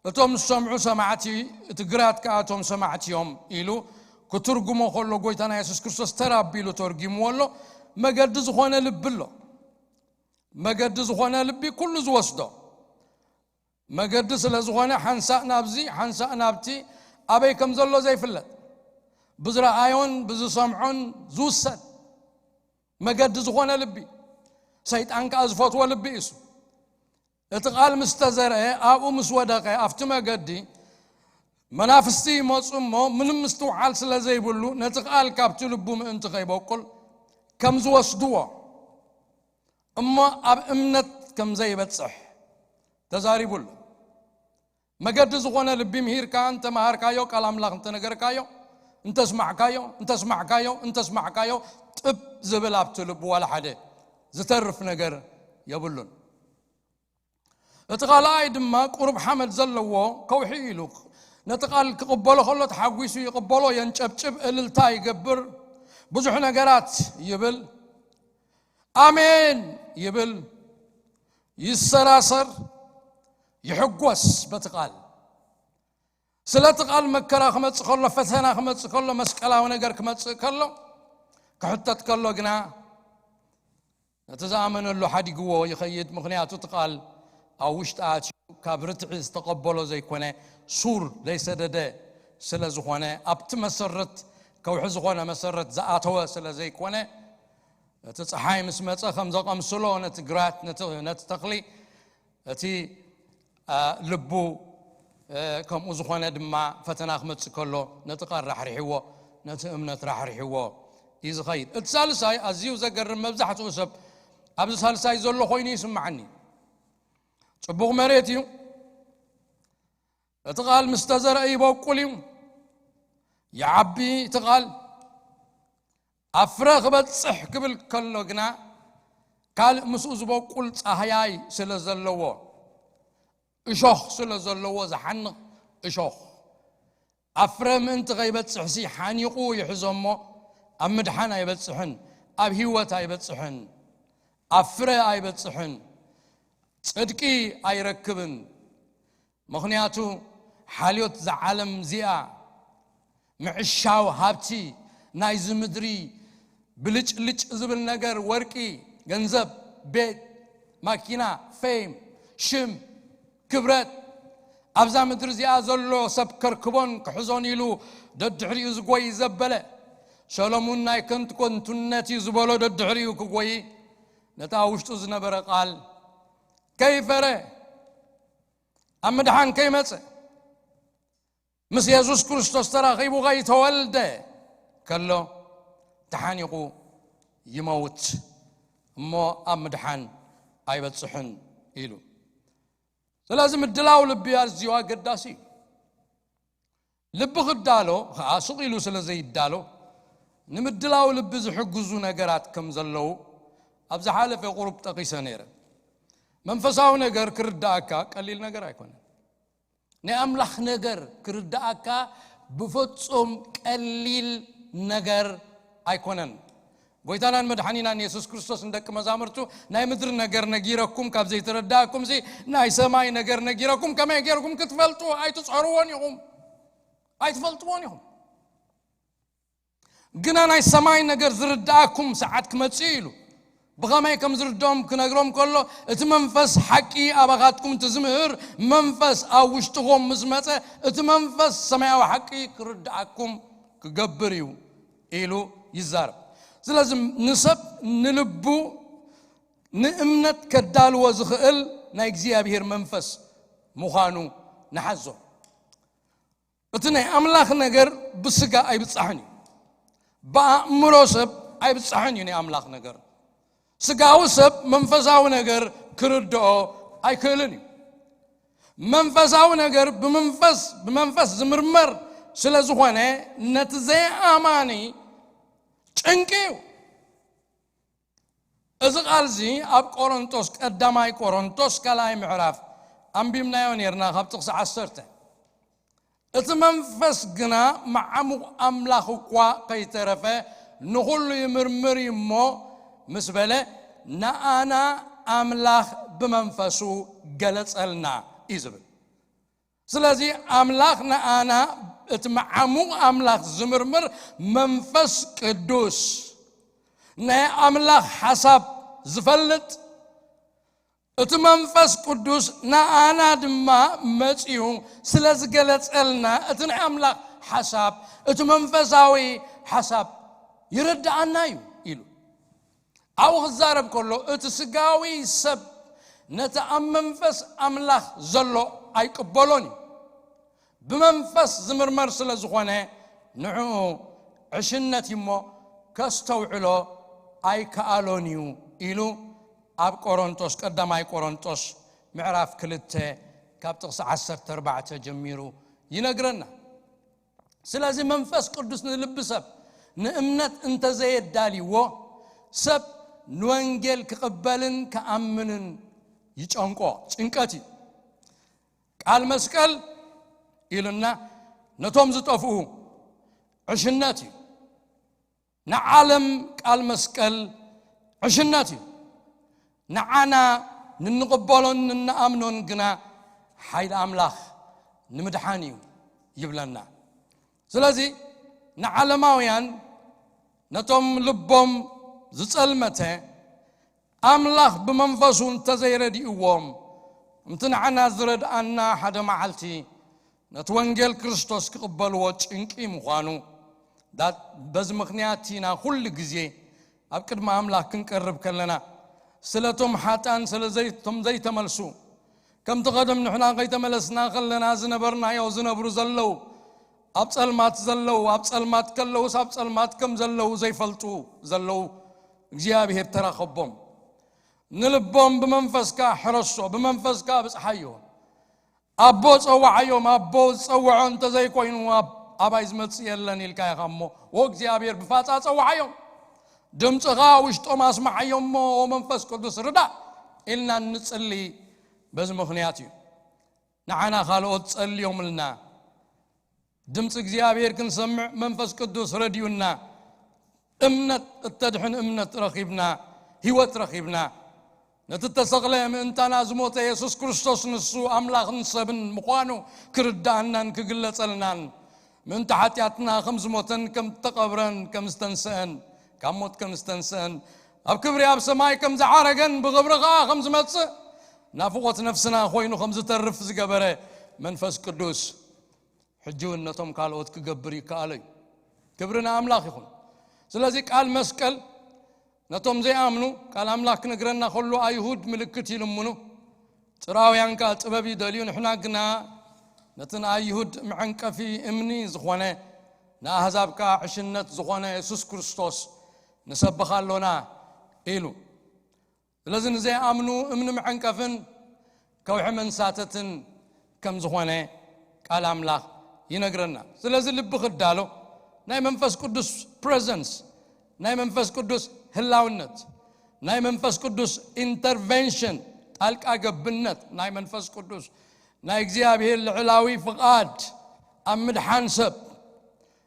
እቶም ዝሰምዑ ሰማዕቲ፣ እቲ ግራት ከኣ እቶም ሰማዕቲ እዮም ኢሉ ክትርጉሞ ከሎ ጎይታና የሱስ ክርስቶስ ተራ ኣቢሉ ተርጊምዎ ኣሎ። መገዲ ዝኾነ ልቢ ኣሎ። መገዲ ዝኾነ ልቢ ኩሉ ዝወስዶ መገዲ ስለ ዝኾነ ሓንሳእ ናብዚ ሓንሳእ ናብቲ ኣበይ ከም ዘሎ ዘይፍለጥ፣ ብዝረኣዮን ብዝሰምዖን ዝውሰን መገዲ ዝኾነ ልቢ፣ ሰይጣን ከኣ ዝፈትዎ ልቢ እዩ። እቲ ቃል ምስ ተዘርአ ኣብኡ ምስ ወደቐ ኣብቲ መገዲ መናፍስቲ ይመጹ እሞ ምንም ምስትውዓል ስለ ዘይብሉ ነቲ ቃል ካብቲ ልቡ ምእንቲ ከይበቁል ከም ዝወስድዎ እሞ ኣብ እምነት ከም ዘይበጽሕ ተዛሪቡ ኣሎ። መገዲ ዝኾነ ልቢ ምሂርካ እንተመሃርካዮ፣ ቃል ኣምላኽ እንተነገርካዮ፣ እንተስማዕካዮ እንተስማዕካዮ እንተስማዕካዮ ጥብ ዝብል ኣብቲ ልቡ ዋላ ሓደ ዝተርፍ ነገር የብሉን። እቲ ካልኣይ ድማ ቁሩብ ሓመድ ዘለዎ ከውሒ ኢሉ ነቲ ቃል ክቕበሎ ከሎ ተሓጒሱ ይቕበሎ፣ የንጨብጭብ፣ እልልታ ይገብር፣ ብዙሕ ነገራት ይብል፣ ኣሜን ይብል፣ ይሰራሰር፣ ይሕጎስ በቲ ቃል። ስለቲ ቃል መከራ ክመጽእ ከሎ፣ ፈተና ክመጽእ ከሎ፣ መስቀላዊ ነገር ክመጽእ ከሎ፣ ክሕተት ከሎ ግና ነቲ ዝኣመነሉ ሓዲግዎ ይኸይድ። ምኽንያቱ እቲ ቃል ኣብ ውሽጢ ኣትዩ ካብ ርትዒ ዝተቐበሎ ዘይኮነ፣ ሱር ዘይሰደደ ስለ ዝኾነ፣ ኣብቲ መሰረት፣ ከውሒ ዝኾነ መሰረት ዝኣተወ ስለ ዘይኮነ፣ እቲ ጸሓይ ምስ መጸ ከም ዘቐምስሎ ነቲ ግራት፣ ነቲ፣ ነቲ ተኽሊ፣ እቲ፣ አ፣ ልቡ፣ እ፣ ከምኡ ዝኾነ ድማ ፈተና ክመጽእ ከሎ ነቲ ቃል ራሕሪሕዎ፣ ነቲ እምነት ራሕሪሕዎ እዩ ዝኸይድ። እቲ ሳልሳይ ኣዝዩ ዘገርም፣ መብዛሕትኡ ሰብ ኣብዚ ሳልሳይ ዘሎ ኮይኑ ይስምዓኒ። ጽቡቕ መሬት እዩ። እቲ ቃል ምስ ተዘርአ ይበቁል እዩ፣ ይዓቢ። እቲ ቃል ኣብ ፍረ ክበጽሕ ክብል ከሎ ግና፣ ካልእ ምስኡ ዝበቁል ጻህያይ ስለ ዘለዎ፣ እሾኽ ስለ ዘለዎ፣ ዝሓንቕ እሾኽ፣ ኣብ ፍረ ምእንቲ ከይበጽሕሲ ሓኒቑ ይሕዞ እሞ፣ ኣብ ምድሓን ኣይበጽሕን፣ ኣብ ህይወት ኣይበጽሕን፣ ኣብ ፍረ ኣይበጽሕን፣ ጽድቂ ኣይረክብን። ምኽንያቱ ሓልዮት እዛ ዓለም እዚኣ፣ ምዕሻው ሃብቲ ናይዚ ምድሪ፣ ብልጭልጭ ዝብል ነገር፣ ወርቂ፣ ገንዘብ፣ ቤት፣ ማኪና፣ ፌም፣ ሽም፣ ክብረት፣ ኣብዛ ምድሪ እዚኣ ዘሎ ሰብ ከርክቦን ክሕዞን ኢሉ ደድሕሪኡ ዝጎይ ዘበለ፣ ሰሎሙን ናይ ከንቱ ከንቱነት እዩ ዝበሎ ደድሕሪኡ ክጎይ፣ ነታ ውሽጡ ዝነበረ ቃል ከይፈረ፣ ኣብ ምድሓን ከይመጸ፣ ምስ የሱስ ክርስቶስ ተራኺቡ ከይተወልደ ከሎ፣ ተሓኒቑ ይመውት እሞ፣ ኣብ ምድሓን ኣይበጽሕን ኢሉ። ስለዚ ምድላው ልቢ ኣዝዩ ኣገዳሲ እዩ። ልቢ ክዳሎ ኸኣ ስቕ ኢሉ ስለ ዘይዳሎ፣ ንምድላው ልቢ ዝሕግዙ ነገራት ከም ዘለዉ ኣብ ዝሓለፈ ቁሩብ ጠቒሰ ነይረ። መንፈሳዊ ነገር ክርድኣካ ቀሊል ነገር ኣይኮነን። ናይ ኣምላኽ ነገር ክርድኣካ ብፍጹም ቀሊል ነገር ኣይኮነን። ጎይታናን መድሓኒናን የሱስ ክርስቶስ ንደቂ መዛሙርቱ፣ ናይ ምድሪ ነገር ነጊረኩም ካብ ዘይተረዳእኩምሲ፣ ናይ ሰማይ ነገር ነጊረኩም ከመይ ጌርኩም ክትፈልጡ ኣይትጸርዎን ኢኹም፣ ኣይትፈልጥዎን ኢኹም። ግና ናይ ሰማይ ነገር ዝርድኣኩም ሰዓት ክመጽእ ኢሉ። ብኸመይ ከም ዝርድኦም ክነግሮም ከሎ፣ እቲ መንፈስ ሓቂ ኣባኻትኩም፣ እቲ ዝምህር መንፈስ ኣብ ውሽጥኹም ምስ መጸ፣ እቲ መንፈስ ሰማያዊ ሓቂ ክርድኣኩም ክገብር እዩ ኢሉ ይዛረብ። ስለዚ ንሰብ ንልቡ ንእምነት ከዳልዎ ዝኽእል ናይ እግዚኣብሔር መንፈስ ምዃኑ ንሓዞ። እቲ ናይ ኣምላኽ ነገር ብስጋ ኣይብጻሕን እዩ። ብኣእምሮ ሰብ ኣይብጻሕን እዩ ናይ ኣምላኽ ነገር። ስጋዊ ሰብ መንፈሳዊ ነገር ክርድኦ ኣይክእልን እዩ። መንፈሳዊ ነገር ብመንፈስ፣ ብመንፈስ ዝምርመር ስለ ዝኾነ፣ ነቲ ዘይኣማኒ ጭንቂ እዩ። እዚ ቃል እዚ ኣብ ቆሮንቶስ፣ ቀዳማይ ቆሮንቶስ ካልኣይ ምዕራፍ ኣንቢብናዮ ነርና፣ ካብ ጥቕሲ ዓሰርተ። እቲ መንፈስ ግና መዓሙቕ ኣምላኽ እኳ ከይተረፈ ንኹሉ ይምርምር እዩ እሞ፣ ምስ በለ፣ ንኣና ኣምላኽ ብመንፈሱ ገለጸልና እዩ ዝብል። ስለዚ ኣምላኽ ንኣና፣ እቲ መዓሙቕ ኣምላኽ ዝምርምር መንፈስ ቅዱስ፣ ናይ ኣምላኽ ሓሳብ ዝፈልጥ፣ እቲ መንፈስ ቅዱስ ንኣና ድማ መጺኡ ስለ ዝገለጸልና፣ እቲ ናይ ኣምላኽ ሓሳብ፣ እቲ መንፈሳዊ ሓሳብ ይርድኣና እዩ ኢሉ። ኣብኡ ክዛረብ ከሎ፣ እቲ ስጋዊ ሰብ ነቲ ኣብ መንፈስ ኣምላኽ ዘሎ ኣይቅበሎን እዩ። ብመንፈስ ዝምርመር ስለ ዝኾነ፣ ንዕኡ ዕሽነት እዩ እሞ፣ ከስተውዕሎ ኣይከኣሎን እዩ ኢሉ ኣብ ቆሮንቶስ፣ ቀዳማይ ቆሮንቶስ ምዕራፍ ክልተ ካብ ጥቕሲ ዓሰርተ ኣርባዕተ ጀሚሩ ይነግረና። ስለዚ መንፈስ ቅዱስ ንልቢ ሰብ ንእምነት እንተዘየዳልይዎ፣ ሰብ ንወንጌል ክቕበልን ክኣምንን ይጨንቆ፣ ጭንቀት እዩ። ቃል መስቀል ኢሉና ነቶም ዝጠፍኡ ዕሽነት እዩ። ንዓለም ቃል መስቀል ዕሽነት እዩ። ንዓና ንንቕበሎን ንንኣምኖን ግና ሓይሊ ኣምላኽ ንምድሓን እዩ ይብለና። ስለዚ ንዓለማውያን፣ ነቶም ልቦም ዝጸልመተ፣ ኣምላኽ ብመንፈሱ እንተዘይረድእዎም፣ እምቲ ንዓና ዝረድኣና ሓደ መዓልቲ ነቲ ወንጌል ክርስቶስ ክቕበልዎ ጭንቂ ምዃኑ፣ ዳ-፣ በዚ ምኽንያት ኢና ኩሉ ግዜ ኣብ ቅድሚ ኣምላኽ ክንቀርብ ከለና፣ ስለቶም ሓጣን፣ ስለ ዘይ-፣ ቶም ዘይተመልሱ፣ ከምቲ ቀደም ንሕና ከይተመለስና ከለና ዝነበርናዮ ዝነብሩ ዘለዉ፣ ኣብ ጸልማት ዘለዉ፣ ኣብ ጸልማት ከለዉስ ኣብ ጸልማት ከም ዘለዉ ዘይፈልጡ ዘለዉ፣ እግዚኣብሔር ተራኸቦም። ንልቦም ብመንፈስካ ሕረሶ፣ ብመንፈስካ ብጽሓዮ። ኣቦ ጸውዓዮም፣ ኣቦ ዝጸውዖ እንተዘይኮይኑ ኣብ-፣ ኣባይ ዝመጽእ የለን ኢልካ ኢኻ እሞ፣ ወእግዚኣብሔር ብፋጻ ጸውዓዮም። ድምፅኻ ውሽጦም ኣስማዓዮም እሞ መንፈስ ቅዱስ ርዳእ ኢልና እንጽሊ በዚ ምኽንያት እዩ። ንዓና ካልኦት ጸልዮምልና፣ ድምፂ እግዚኣብሔር ክንሰምዕ መንፈስ ቅዱስ ረድዩና፣ እምነት እተድሕን እምነት ረኺብና፣ ህይወት ረኺብና። ነቲ እተሰቕለ ምእንታና ዝሞተ የሱስ ክርስቶስ ንሱ ኣምላኽን ሰብን ምዃኑ ክርድኣናን ክግለጸልናን፣ ምእንቲ ሓጢኣትና ከም ዝሞተን ከም ዝተቐብረን ከም ዝተንስአን፣ ካብ ሞት ከም ዝተንስአን፣ ኣብ ክብሪ ኣብ ሰማይ ከም ዝዓረገን ብኽብሪ ኸዓ ከም ዝመጽእ፣ ናፍቖት ነፍስና ኮይኑ ከም ዝተርፍ ዝገበረ መንፈስ ቅዱስ፣ ሕጂ እውን ነቶም ካልኦት ክገብር ይከኣሎ እዩ። ክብሪ ንኣምላኽ ይኹን። ስለዚ ቃል መስቀል ነቶም ዘይኣምኑ፣ ቃል ኣምላኽ ክነግረና ከሎ ኣይሁድ ምልክት ይልምኑ። ጽራውያን ከኣ ጥበብ ይደልዩ። ንሕና ግና ነቲ ንኣይሁድ መዐንቀፊ እምኒ ዝኾነ፣ ንኣህዛብ ከኣ ዕሽነት ዝኾነ የሱስ ክርስቶስ ንሰብኽ ኣሎና ኢሉ። ስለዚ ንዘይኣምኑ እምኒ መዐንቀፍን ከውሒ መንሳተትን ከም ዝኾነ ቃል ኣምላኽ ይነግረና። ስለዚ ልቢ ክዳሎ፣ ናይ መንፈስ ቅዱስ ፕረዘንስ፣ ናይ መንፈስ ቅዱስ ህላውነት፣ ናይ መንፈስ ቅዱስ ኢንተርቨንሽን፣ ጣልቃ ገብነት ናይ መንፈስ ቅዱስ፣ ናይ እግዚኣብሔር ልዕላዊ ፍቓድ ኣብ ምድሓን ሰብ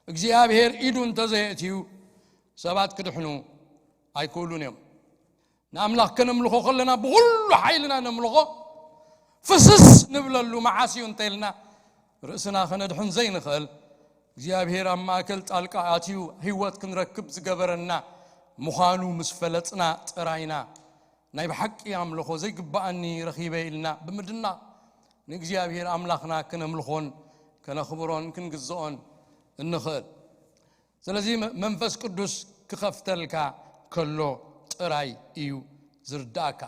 እግዚኣብሔር ኢዱ እንተዘየእትዩ ሰባት ክድሕኑ ኣይክእሉን እዮም። ንኣምላኽ ከነምልኾ ከለና ብኹሉ ሓይልና ነምልኾ፣ ፍስስ ንብለሉ መዓስ እዩ እንተ ኢልና ርእስና ከነድሕን ዘይንኽእል እግዚኣብሔር ኣብ ማእከል ጣልቃ ኣትዩ ህይወት ክንረክብ ዝገበረና ምዃኑ ምስ ፈለጥና ጥራይና ናይ ብሓቂ ኣምልኾ ዘይግብኣኒ ረኺበ ኢልና ብምድናቕ ንእግዚኣብሔር ኣምላኽና ክነምልኾን ከነኽብሮን ክንግዝኦን እንኽእል። ስለዚ መ-፣ መንፈስ ቅዱስ ክኸፍተልካ ከሎ ጥራይ እዩ ዝርዳእካ።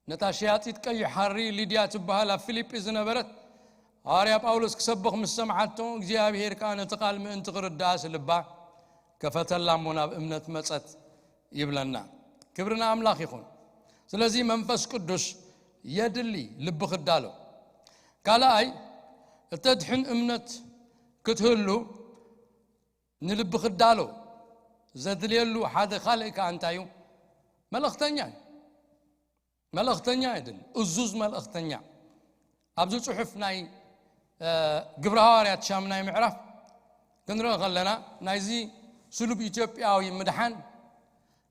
ነታ ሸያጢት ቀይሕ ሓሪ ሊድያ ትበሃል ኣብ ፊልጲ ዝነበረት ሃዋርያ ጳውሎስ ክሰብኽ ምስ ሰምዓቶ እግዚኣብሔር ከኣ ነቲ ቃል ምእንቲ ክርዳእስ ልባ ከፈተላ እሞ ናብ እምነት መጸት ይብለና። ክብሪ ንኣምላኽ ይኹን። ስለዚ መንፈስ ቅዱስ የድሊ ልቢ ክዳሎ። ካልኣይ እተድሕን እምነት ክትህሉ ንልቢ ክዳሎ ዘድልየሉ ሓደ ካልእ ከኣ እንታይ እዩ? መልእኽተኛ እዩ። መልእኽተኛ የድሊ፣ እዙዝ መልእኽተኛ። ኣብዚ ጽሑፍ ናይ፣ እ፣ ግብረ ሃዋርያት ሻምናይ ምዕራፍ ክንርኢ ከለና ናይዚ ስሉብ ኢትዮጵያዊ ምድሓን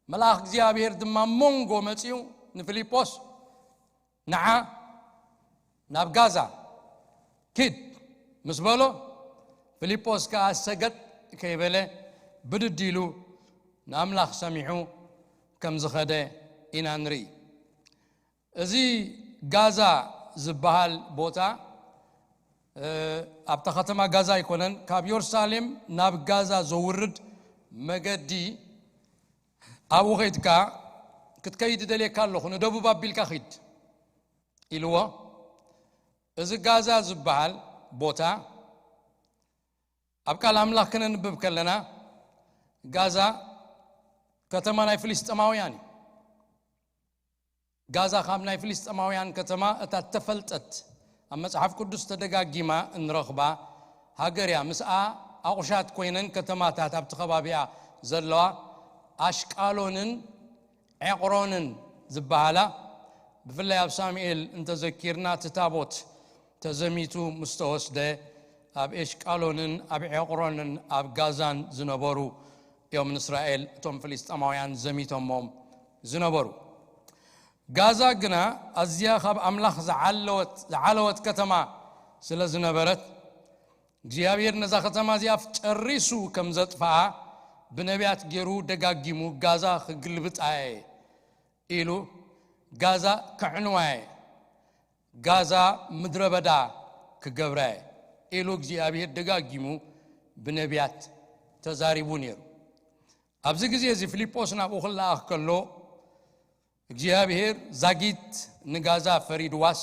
መልኣኽ እግዚኣብሔር ድማ መንጎ መጺኡ ንፊልጶስ ንዓ ናብ ጋዛ ኪድ ምስ በሎ፣ ፊልጶስ ከኣ ሰገጥ ከይበለ ብድድ ኢሉ ንኣምላኽ ሰሚዑ ከም ዝኸደ ኢና ንርኢ። እዚ ጋዛ ዝበሃል ቦታ፣ እ፣ ኣብታ ከተማ ጋዛ ኣይኮነን፣ ካብ የሩሳሌም ናብ ጋዛ ዘውርድ መገዲ ኣብኡ ኸይድካ ክትከይድ እደልየካ ኣለኹ፣ ንደቡብ ኣቢልካ ኺድ ኢልዎ። እዚ ጋዛ ዝበሃል ቦታ ኣብ ቃል ኣምላኽ ክነንብብ ከለና ጋዛ ከተማ ናይ ፍልስጤማውያን እዩ። ጋዛ ካብ ናይ ፍልስጤማውያን ከተማ እታ እተፈልጠት ኣብ መጽሓፍ ቅዱስ ተደጋጊማ እንረኽባ ሃገር እያ። ምስኣ ኣቑሻት ኮይነን ከተማታት ኣብቲ ከባቢኣ ዘለዋ ኣሽቃሎንን ዔቕሮንን ዝበሃላ፣ ብፍላይ ኣብ ሳሙኤል እንተዘኪርና እቲ ታቦት ተዘሚቱ ምስ ተወስደ ኣብ ኤሽቃሎንን ኣብ ዔቕሮንን ኣብ ጋዛን ዝነበሩ እዮም ንእስራኤል እቶም ፍልስጤማውያን ዘሚቶሞም ዝነበሩ። ጋዛ ግና ኣዝያ ካብ ኣምላኽ ዝዓለወት፣ ዝዓለወት ከተማ ስለ ዝነበረት እግዚኣብሔር ነዛ ከተማ እዚኣ ጨሪሱ ከም ዘጥፍኣ ብነቢያት ገይሩ ደጋጊሙ ጋዛ ክግልብጣ እየ ኢሉ ጋዛ ከዕንዋ እየ፣ ጋዛ ምድረ በዳ ክገብራ እየ ኢሉ እግዚኣብሔር ደጋጊሙ ብነቢያት ተዛሪቡ ነይሩ። ኣብዚ ግዜ እዚ ፊልጶስ ናብኡ ክለኣኽ ከሎ እግዚኣብሔር ዛጊት ንጋዛ ፈሪድዋስ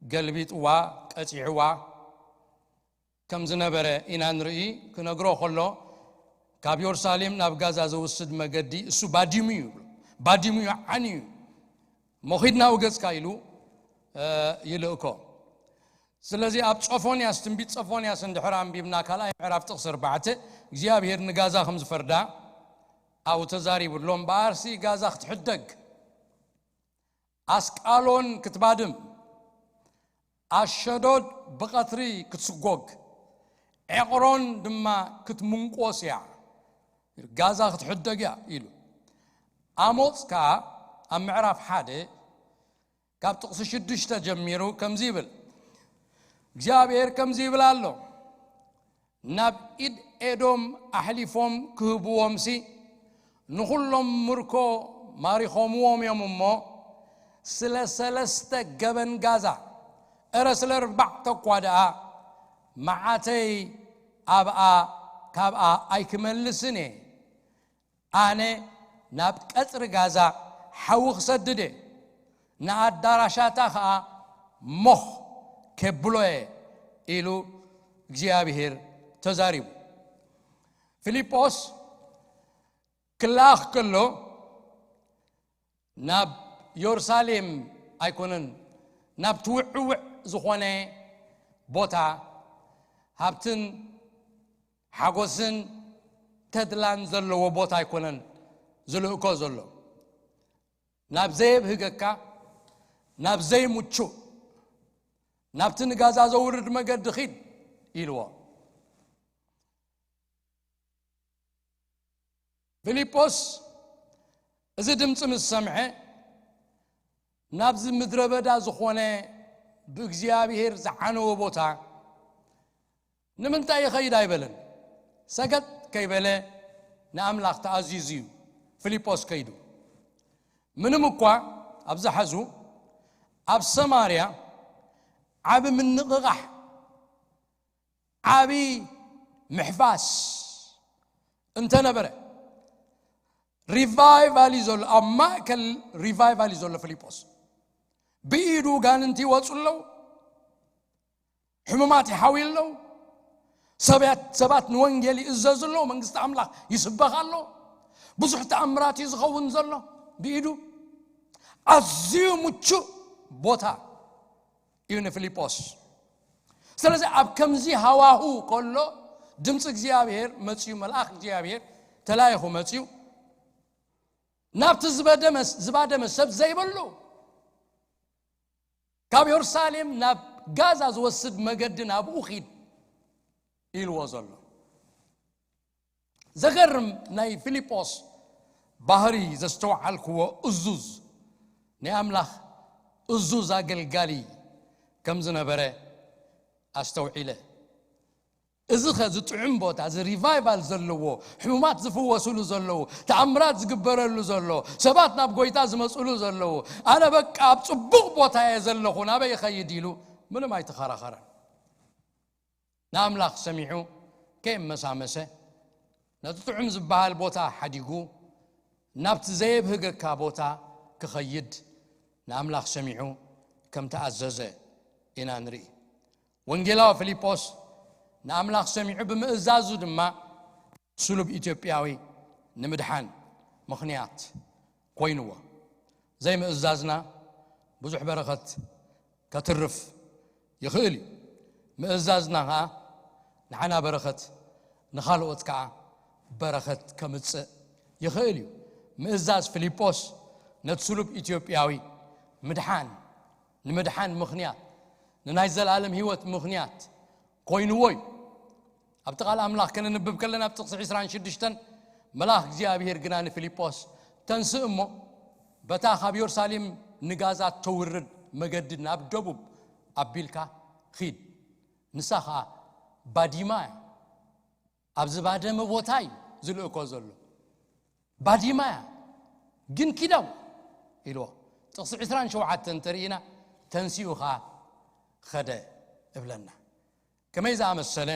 ገልቢጥዋ ቀጺዕዋ ከም ዝነበረ ኢና ንርኢ። ክነግሮ ከሎ ካብ የሩሳሌም ናብ ጋዛ ዘውስድ መገዲ እሱ ባዲሙ እዩ፣ ባዲሙ እዩ፣ ዓንዩ እዩ። እሞ ኺድ ናብኡ ገጽካ ኢሉ፣ እ፣ ይልእኮ። ስለዚ ኣብ ጾፎንያስ፣ ትንቢት ጾፎንያስ እንድሕር ኣንቢብና ካልኣይ ምዕራፍ ጥቕሲ ኣርባዕተ እግዚኣብሔር ንጋዛ ከም ዝፈርዳ ኣብኡ ተዛሪቡ ኣሎ። እምበኣርሲ ጋዛ ክትሕደግ፣ ኣስቃሎን ክትባድም፣ ኣሸዶድ ብቐትሪ ክትስጎግ፣ ዔቕሮን ድማ ክትምንቆስ እያ፣ ጋዛ ክትሕደግ እያ ኢሉ። ኣሞጽ ከኣ ኣብ ምዕራፍ ሓደ ካብ ጥቕሲ ሽዱሽተ ጀሚሩ ከምዚ ይብል፣ እግዚኣብሔር ከምዚ ይብል ኣሎ፣ ናብ ኢድ ኤዶም ኣሕሊፎም ክህብዎምሲ፣ ንኹሎም ምርኮ ማሪኾምዎም እዮም እሞ፣ ስለ ሰለስተ ገበን ጋዛ፣ እረ ስለ ኣርባዕተ እኳ ደኣ፣ መዓተይ ኣብኣ፣ ካብኣ ኣይክመልስን እየ። ኣነ ናብ ቀጽሪ ጋዛ ሓዊ ክሰድድ እየ፣ ንኣዳራሻታ ኸኣ ሞኽ ኬብሎ እየ ኢሉ እግዚኣብሔር ተዛሪቡ። ፊልጶስ ክለኣኽ ከሎ ናብ የሩሳሌም ኣይኮነን፣ ናብ ትውዕውዕ ዝኾነ ቦታ፣ ሃብትን ሓጎስን ተድላን ዘለዎ ቦታ ኣይኮነን ዝልእኮ ዘሎ። ናብ ዘየብህገካ፣ ናብ ዘይምቹእ፣ ናብቲ ንጋዛ ዘውርድ መገዲ ኺድ ኢልዎ። ፊልጶስ እዚ ድምፂ ምስ ሰምዐ፣ ናብዚ ምድረ በዳ ዝኾነ ብእግዚኣብሔር ዝዓነወ ቦታ ንምንታይ ይኸይድ ኣይበለን። ሰገጥ ከይበለ ንኣምላኽ ተኣዚዙ እዩ ፊልጶስ ከይዱ። ምንም እኳ ኣብዚ ሓዙ ኣብ ሰማርያ ዓቢ ምንቕቓሕ፣ ዓቢ ምሕፋስ እንተነበረ፣ ሪቫይቫል እዩ ዘሎ፣ ኣብ ማእከል ሪቫይቫል እዩ ዘሎ ፊልጶስ። ብኢዱ ጋንንቲ ይወፁ ኣለዉ፣ ሕሙማት ይሓውዩ ኣለዉ፣ ሰባት፣ ሰባት ንወንጌል ይእዘዙ ኣለዉ፣ መንግስቲ ኣምላኽ ይስበኽ ኣሎ፣ ብዙሕ ተኣምራት እዩ ዝኸውን ዘሎ ብኢዱ። ኣዝዩ ምቹእ ቦታ እዩ ንፊልጶስ። ስለዚ ኣብ ከምዚ ሃዋሁ ከሎ ድምፂ እግዚኣብሔር መፅዩ፣ መልኣኽ እግዚኣብሔር ተላይኹ መፅዩ፣ ናብቲ ዝበደመ፣ ዝባደመ ሰብ ዘይብሉ፣ ካብ የሩሳሌም ናብ ጋዛ ዝወስድ መገዲ ናብኡ ኺድ ኢልዎ ዘሎ። ዘገርም ናይ ፊልጶስ ባህሪ ዘስተውዓልክዎ እዙዝ፣ ናይ ኣምላኽ እዙዝ ኣገልጋሊ ከም ዝነበረ ኣስተውዒለ። እዚ ኸ ዝጥዑም ቦታ፣ እዚ ሪቫይቫል ዘለዎ፣ ሕሙማት ዝፍወሱሉ ዘለዉ፣ ተኣምራት ዝግበረሉ ዘሎ፣ ሰባት ናብ ጎይታ ዝመፅሉ ዘለዉ፣ ኣነ በቃ ኣብ ፅቡቕ ቦታ እየ ዘለኹ፣ ናበይ እኸይድ ኢሉ ምንም ኣይተኸራኸረን። ንኣምላኽ ሰሚዑ ከየመሳመሰ፣ ነቲ ጥዑም ዝበሃል ቦታ ሓዲጉ ናብቲ ዘየብህገካ ቦታ ክኸይድ ንኣምላኽ ሰሚዑ ከም ተኣዘዘ ኢና ንርኢ። ወንጌላዊ ፊልጶስ ንኣምላኽ ሰሚዑ ብምእዛዙ ድማ ስሉብ ኢትዮጵያዊ ንምድሓን ምኽንያት ኮይንዎ። ዘይምእዛዝና ብዙሕ በረኸት ከትርፍ ይኽእል እዩ። ምእዛዝና ኸዓ ንዓና በረኸት፣ ንኻልኦት ከዓ በረኸት ከምጽእ ይኽእል እዩ። ምእዛዝ ፊልጶስ ነቲ ስሉብ ኢትዮጵያዊ ምድሓን፣ ንምድሓን ምኽንያት፣ ንናይ ዘለኣለም ህይወት ምኽንያት ኮይንዎ እዩ። ኣብቲ ቃል ኣምላኽ ከነንብብ ከለና ኣብ ጥቕሲ ዕስራን ሽዱሽተን፣ መልኣኽ እግዚኣብሔር ግና ንፊልጶስ፣ ተንስእ እሞ በታ ካብ የሩሳሌም ንጋዛ እተውርድ መገዲ ናብ ደቡብ ኣቢልካ ኺድ፣ ንሳ ኸኣ ባዲማ እያ። ኣብ ዝባደመ ቦታ እዩ ዝልእኮ ዘሎ። ባዲማ እያ፣ ግን ኪዳው ኢልዎ። ጥቕሲ ዕስራን ሸውዓተን እንተርኢና፣ ተንሲኡ ኸኣ ኸደ እብለና። ከመይ ዝኣመሰለ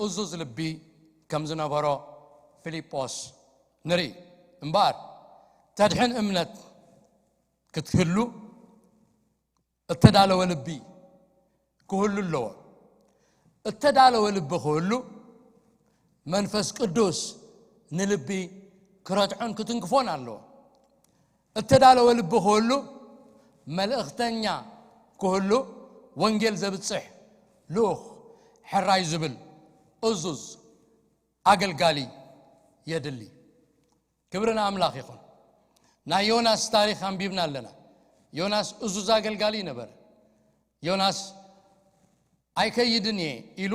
እዙዝ ልቢ ከም ዝነበሮ ፊልጶስ ንርኢ። እምበኣር፣ ተድሕን እምነት ክትህሉ እተዳለወ ልቢ ክህሉ ኣለዎ። እተዳለወ ልቢ ክህሉ፣ መንፈስ ቅዱስ ንልቢ ክረትዖን ክትንክፎን ኣለዎ። እተዳለወ ልቢ ክህሉ፣ መልእኽተኛ ክህሉ፣ ወንጌል ዘብጽሕ ልኡኽ፣ ሕራይ ዝብል እዙዝ ኣገልጋሊ የድሊ። ክብሪ ንኣምላኽ ይኹን። ናይ ዮናስ ታሪኽ ኣንቢብና ኣለና። ዮናስ እዙዝ ኣገልጋሊ ነበረ። ዮናስ ኣይከይድን እየ ኢሉ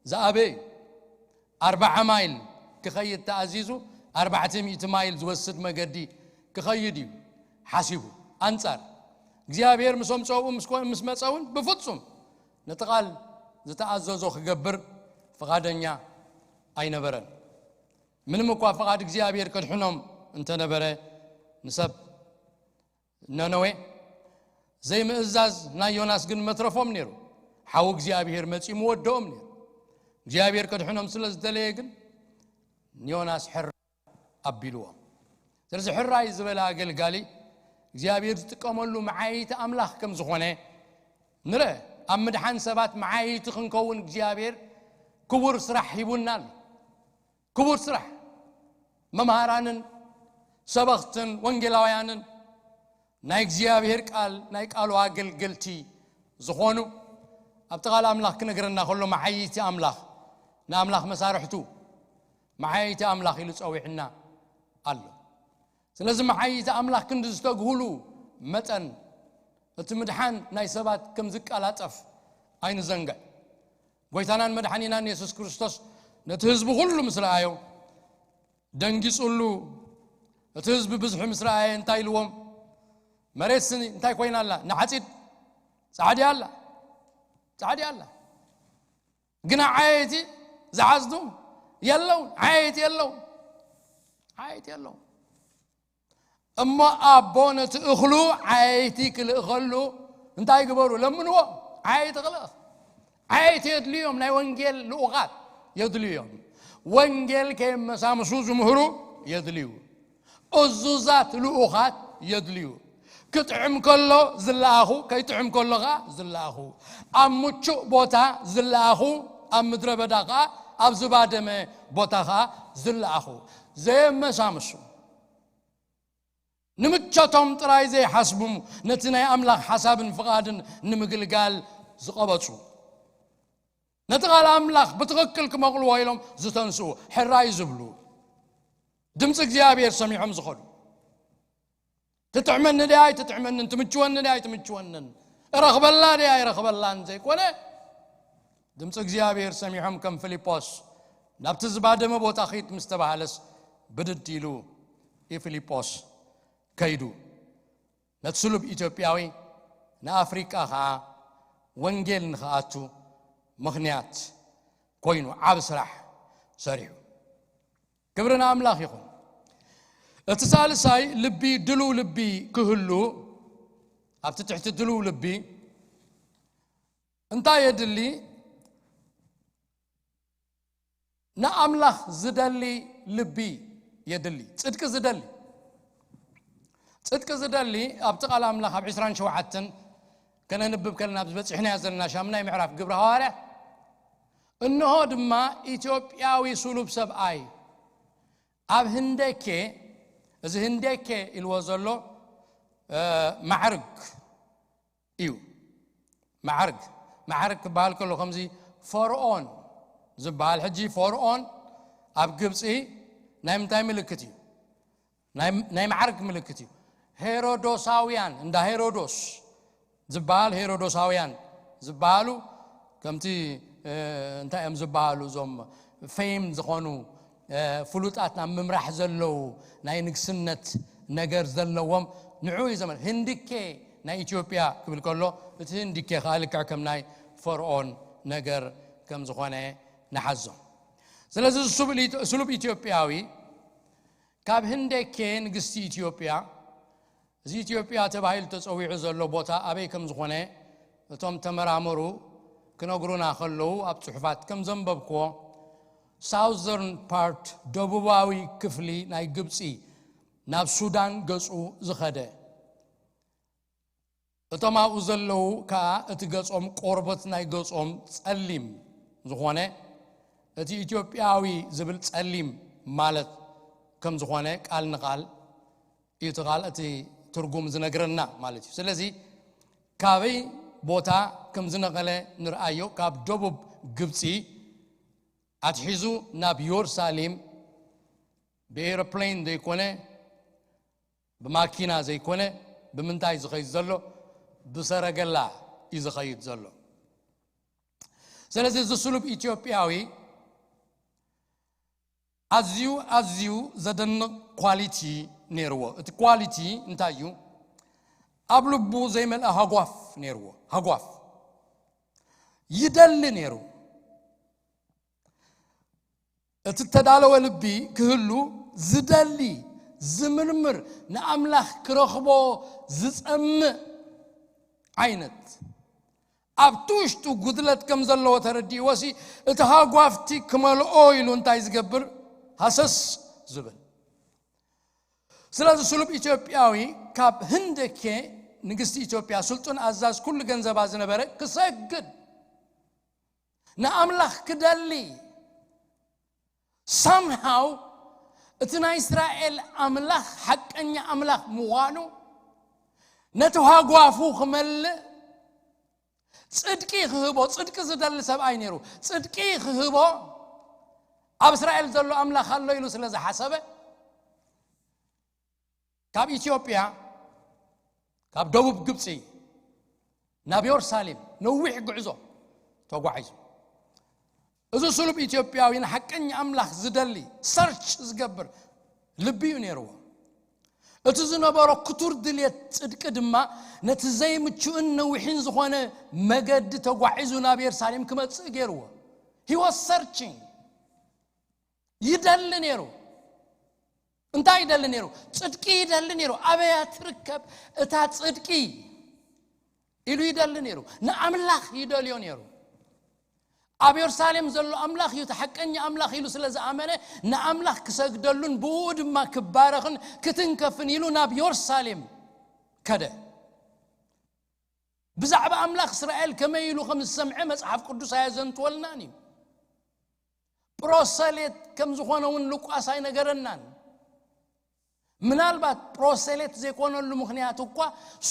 ዝኣበ እዩ። ኣርባዓ ማይል ክኸይድ ተኣዚዙ፣ ኣርባዕተ ሚእቲ ማይል ዝወስድ መገዲ ክኸይድ እዩ ሓሲቡ። ኣንጻር እግዚኣብሔር ምስ ኣምጸኡ ምስ ኮ-፣ ምስ መጸ እውን ብፍጹም ነቲ ቃል ዝተኣዘዞ ክገብር ፍቓደኛ ኣይነበረን። ምንም እኳ ፍቓድ እግዚኣብሔር ከድሕኖም እንተነበረ፣ ንሰብ ነነዌ ዘይምእዛዝ ናይ ዮናስ ግን መትረፎም ነይሩ። ሓው እግዚኣብሔር መጺኡ ምወደኦም ነይሩ። እግዚኣብሔር ከድሕኖም ስለ ዝደለየ ግን ንዮናስ ሕራይ ኣቢልዎም። ስለዚ ሕራይ ዝበለ ኣገልጋሊ እግዚኣብሔር ዝጥቀመሉ መዓይቲ ኣምላኽ ከም ዝኾነ ንረ ኣብ ምድሓን ሰባት መዓይቲ ክንከውን እግዚኣብሔር ክቡር ስራሕ ሂቡና ኣሎ። ክቡር ስራሕ። መምሃራንን ሰበኽትን ወንጌላውያንን ናይ እግዚኣብሔር ቃል ናይ ቃሉ ኣገልገልቲ ዝኾኑ ኣብቲ ቃል ኣምላኽ ክነግረና ከሎ መዓይቲ ኣምላኽ ንኣምላኽ መሳርሕቱ መዓይቲ ኣምላኽ ኢሉ ጸዊዕና ኣሎ። ስለዚ መዓይቲ ኣምላኽ ክንዲ ዝተግህሉ መጠን እቲ ምድሓን ናይ ሰባት ከም ዝቀላጠፍ ኣይንዘንግዕ። ጎይታናን መድሓኒናን የሱስ ክርስቶስ ነቲ ህዝቢ ኩሉ ምስ ረኣዮ ደንጊጹሉ። እቲ ህዝቢ ብዝሒ ምስ ረኣየ እንታይ ኢልዎም? መሬትሲ እንታይ ኮይና ኣላ? ንዓጺድ ጻዕዲ ኣላ፣ ጻዕዲ ኣላ። ግና ዓየይቲ ዝዓዝዱ የለውን። ዓየይቲ የለውን። ዓየይቲ የለውን። እሞ ኣቦ ነቲ እኽሉ ዓየይቲ ክልእኸሉ እንታይ ግበሩ? ለምንዎ። ዓየይቲ ክልእኽ። ዓየይቲ የድልዮም። ናይ ወንጌል ልኡኻት የድልዮም። ወንጌል ከየመሳምሱ ዝምህሩ የድልዩ። እዙዛት ልኡኻት የድልዩ። ክጥዕም ከሎ ዝለኣኹ፣ ከይጥዕም ከሎ ኸዓ ዝለኣኹ። ኣብ ምቹእ ቦታ ዝለኣኹ፣ ኣብ ምድረ በዳ ኸዓ፣ ኣብ ዝባደመ ቦታ ኸዓ ዝለኣኹ። ዘየመሳምሱ። ንምቾቶም ጥራይ ዘይሓስቡ፣ ነቲ ናይ ኣምላኽ ሓሳብን ፍቓድን ንምግልጋል ዝቐበጹ። ነቲ ቃል ኣምላኽ ብትኽክል ክመቕልዎ ኢሎም ዝተንስኡ፣ ሕራይ ዝብሉ፣ ድምፂ እግዚኣብሔር ሰሚዖም ዝኸዱ። ትጥዕመኒ ድያ ኣይትጥዕመንን፣ ትምችወኒ ድያ ኣይትምችወንን፣ እረኽበላ ድያ ኣይረኽበላን ዘይኮነ፣ ድምፂ እግዚኣብሔር ሰሚዖም ከም ፊልጶስ ናብቲ ዝባደመ ቦታ ኺድ ምስ ተባህለስ ብድድ ኢሉ ኢፊልጶስ ከይዱ። ነቲ ስሉብ ኢትዮጵያዊ ንኣፍሪቃ ኸዓ ወንጌል ንኽኣቱ ምኽንያት ኮይኑ ዓብ ስራሕ ሰሪሑ። ክብሪ ንኣምላኽ ይኹን። እቲ ሳልሳይ ልቢ፣ ድሉው ልቢ ክህሉ፣ ኣብቲ ትሕቲ ድሉው ልቢ እንታይ የድሊ? ንኣምላኽ ዝደሊ ልቢ የድሊ። ጽድቂ ዝደሊ፣ ጽድቂ ዝደሊ ኣብቲ ቃል ኣምላኽ ኣብ ዕስራን ሸውዓተን ከነንብብ ከለና ኣብዚ በጺሕናዮ ዘለና ሻምናይ ምዕራፍ ግብሪ ሃዋርያት፣ እንሆ ድማ ኢትዮጵያዊ ስሉብ ሰብኣይ ኣብ ህንደኬ፣ እዚ ህንደኬ ኢልዎ ዘሎ፣ እ፣ ማዕርግ እዩ። ማዕርግ፣ ማዕርግ ክበሃል ከሎ ከምዚ ፈርኦን ዝበሃል፣ ሕጂ ፈርኦን ኣብ ግብፂ ናይ ምንታይ ምልክት እዩ? ናይ፣ ናይ ማዕርግ ምልክት እዩ። ሄሮዶሳውያን፣ እንዳ ሄሮዶስ ዝበሃል፣ ሄሮዶሳውያን ዝበሃሉ ከምቲ፣ እ፣ እንታይ እዮም ዝበሃሉ እዞም ፌም ዝኾኑ፣ እ፣ ፍሉጣት ናብ ምምራሕ ዘለዉ ናይ ንግስነት ነገር ዘለዎም ንዑ እዩ ዘመን። ህንድኬ ናይ ኢትዮጵያ ክብል ከሎ እቲ ህንድኬ ከዓ ልክዕ ከም ናይ ፈርኦን ነገር ከም ዝኾነ ንሓዞ። ስለዚ ስሉብ ኢት-፣ ስሉብ ኢትዮጵያዊ ካብ ህንደኬ ንግስቲ ኢትዮጵያ፣ እዚ ኢትዮጵያ ተባሂሉ ተጸዊዑ ዘሎ ቦታ ኣበይ ከም ዝኾነ እቶም ተመራመሩ ክነግሩና ከለዉ ኣብ ጽሑፋት ከም ዘንበብክዎ ሳውዘርን ፓርት ደቡባዊ ክፍሊ ናይ ግብጺ ናብ ሱዳን ገጹ ዝኸደ። እቶም ኣብኡ ዘለዉ ከኣ እቲ ገጾም ቆርበት ናይ ገጾም ጸሊም ዝኾነ እቲ ኢትዮጵያዊ ዝብል ጸሊም ማለት ከም ዝኾነ ቃል ንቃል እዩ እቲ ቃል እቲ ትርጉም ዝነግረና ማለት እዩ። ስለዚ ካበይ ቦታ ከም ዝነቐለ ንርኣዮ። ካብ ደቡብ ግብጺ ኣትሒዙ ናብ ዮርሳሌም ብኤሮፕሌን ዘይኮነ፣ ብማኪና ዘይኮነ፣ ብምንታይ ዝኸይድ ዘሎ? ብሰረገላ እዩ ዝኸይድ ዘሎ። ስለዚ እዚ ስሉብ ኢትዮጵያዊ ኣዝዩ ኣዝዩ ዘደንቕ ኳሊቲ ነይርዎ። እቲ ኳሊቲ እንታይ እዩ? ኣብ ልቡ ዘይመልኣ ሃጓፍ ነይርዎ። ሃጓፍ ይደሊ ነይሩ። እቲ እተዳለወ ልቢ ክህሉ ዝደሊ፣ ዝምርምር፣ ንኣምላኽ ክረኽቦ ዝጸምእ ዓይነት፣ ኣብቲ ውሽጡ ጉድለት ከም ዘለዎ ተረዲእዎሲ፣ እቲ ሃጓፍቲ ክመልኦ ኢሉ እንታይ ዝገብር? ሃሰስ ዝብል። ስለዚ ስሉብ ኢትዮጵያዊ ካብ ህንደኬ፣ ንግስቲ ኢትዮጵያ፣ ስልጡን ኣዛዝ ኩሉ ገንዘባ ዝነበረ፣ ክሰግድ፣ ንኣምላኽ ክደሊ፣ ሳምሃው እቲ ናይ እስራኤል ኣምላኽ ሓቀኛ ኣምላኽ ምዃኑ፣ ነቲ ሃጓፉ ክመልእ፣ ጽድቂ ክህቦ፣ ጽድቂ ዝደሊ ሰብኣይ ነይሩ። ጽድቂ ክህቦ፣ ኣብ እስራኤል ዘሎ ኣምላኽ ኣሎ ኢሉ ስለ ዝሓሰበ፣ ካብ ኢትዮጵያ፣ ካብ ደቡብ ግብጺ ናብ የሩሳሌም ነዊሕ ጉዕዞ ተጓዒዙ። እዚ ስሉብ ኢትዮጵያዊ ንሓቀኛ ኣምላኽ ዝደሊ፣ ሰርች ዝገብር ልቢ እዩ ነይርዎ። እቲ ዝነበሮ ክቱር ድልየት ጽድቂ ድማ ነቲ ዘይምቹእን ነዊሕን ዝኾነ መገዲ ተጓዒዙ ናብ የሩሳሌም ክመጽእ ገይርዎ። He was searching። ይደሊ ነይሩ። እንታይ ይደሊ ነይሩ? ጽድቂ ይደሊ ነይሩ። ኣበያ ትርከብ እታ ጽድቂ ኢሉ ይደሊ ነይሩ። ንኣምላኽ ይደልዮ ነይሩ። ኣብ የሩሳሌም ዘሎ ኣምላኽ እዩ እቲ ሓቀኛ ኣምላኽ ኢሉ ስለ ዝኣመነ፣ ንኣምላኽ ክሰግደሉን ብኡ ድማ ክባረኽን ክትንከፍን ኢሉ ናብ የሩሳሌም ከደ። ብዛዕባ ኣምላኽ እስራኤል ከመይ ኢሉ ከም ዝሰምዐ መጽሓፍ ቅዱስ ኣየዘንትወልናን እዩ። ፕሮሰሌት ከም ዝኾነ እውን ሉቃስ ኣይነገረናን። ምናልባት ፕሮሰሌት ዘይኮነሉ ምኽንያት እኳ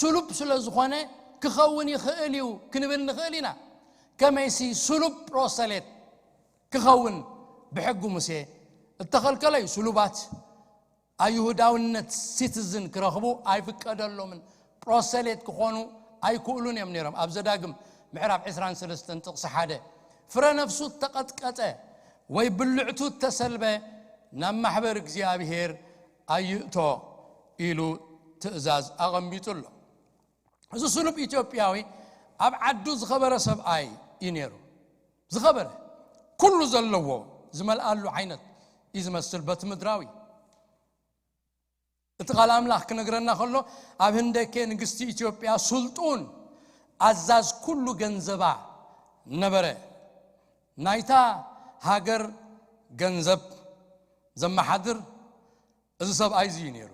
ስሉብ ስለ ዝኾነ ክኸውን ይኽእል እዩ ክንብል ንኽእል ኢና። ከመይሲ ስሉብ ፕሮሰሌት ክኸውን ብሕጊ ሙሴ እተኸልከለ እዩ። ስሉባት ኣይሁዳውነት ሲቲዝን ክረኽቡ ኣይፍቀደሎምን። ፕሮሰሌት ክኾኑ ኣይክእሉን እዮም ነይሮም። ኣብ ዘዳግም ምዕራፍ ዕስራን ሰለስተን ጥቕሲ ሓደ፣ ፍረ ነፍሱ እተቐጥቀጠ ወይ ብልዕቱ እተሰልበ ናብ ማሕበር እግዚኣብሔር ኣይእቶ ኢሉ ትእዛዝ ኣቐሚጡ ኣሎ። እዚ ስሉብ ኢትዮጵያዊ ኣብ ዓዱ ዝኸበረ ሰብኣይ እዩ ነይሩ። ዝኸበረ፣ ኩሉ ዘለዎ ዝመልኣሉ ዓይነት እዩ ዝመስል በቲ ምድራዊ። እቲ ቃል ኣምላኽ ክነግረና ከሎ፣ ኣብ ህንደኬ ንግስቲ ኢትዮጵያ ስልጡን ኣዛዝ ኩሉ ገንዘባ ነበረ። ናይታ ሃገር ገንዘብ ዘመሓድር እዚ ሰብኣይ እዚ እዩ ነይሩ።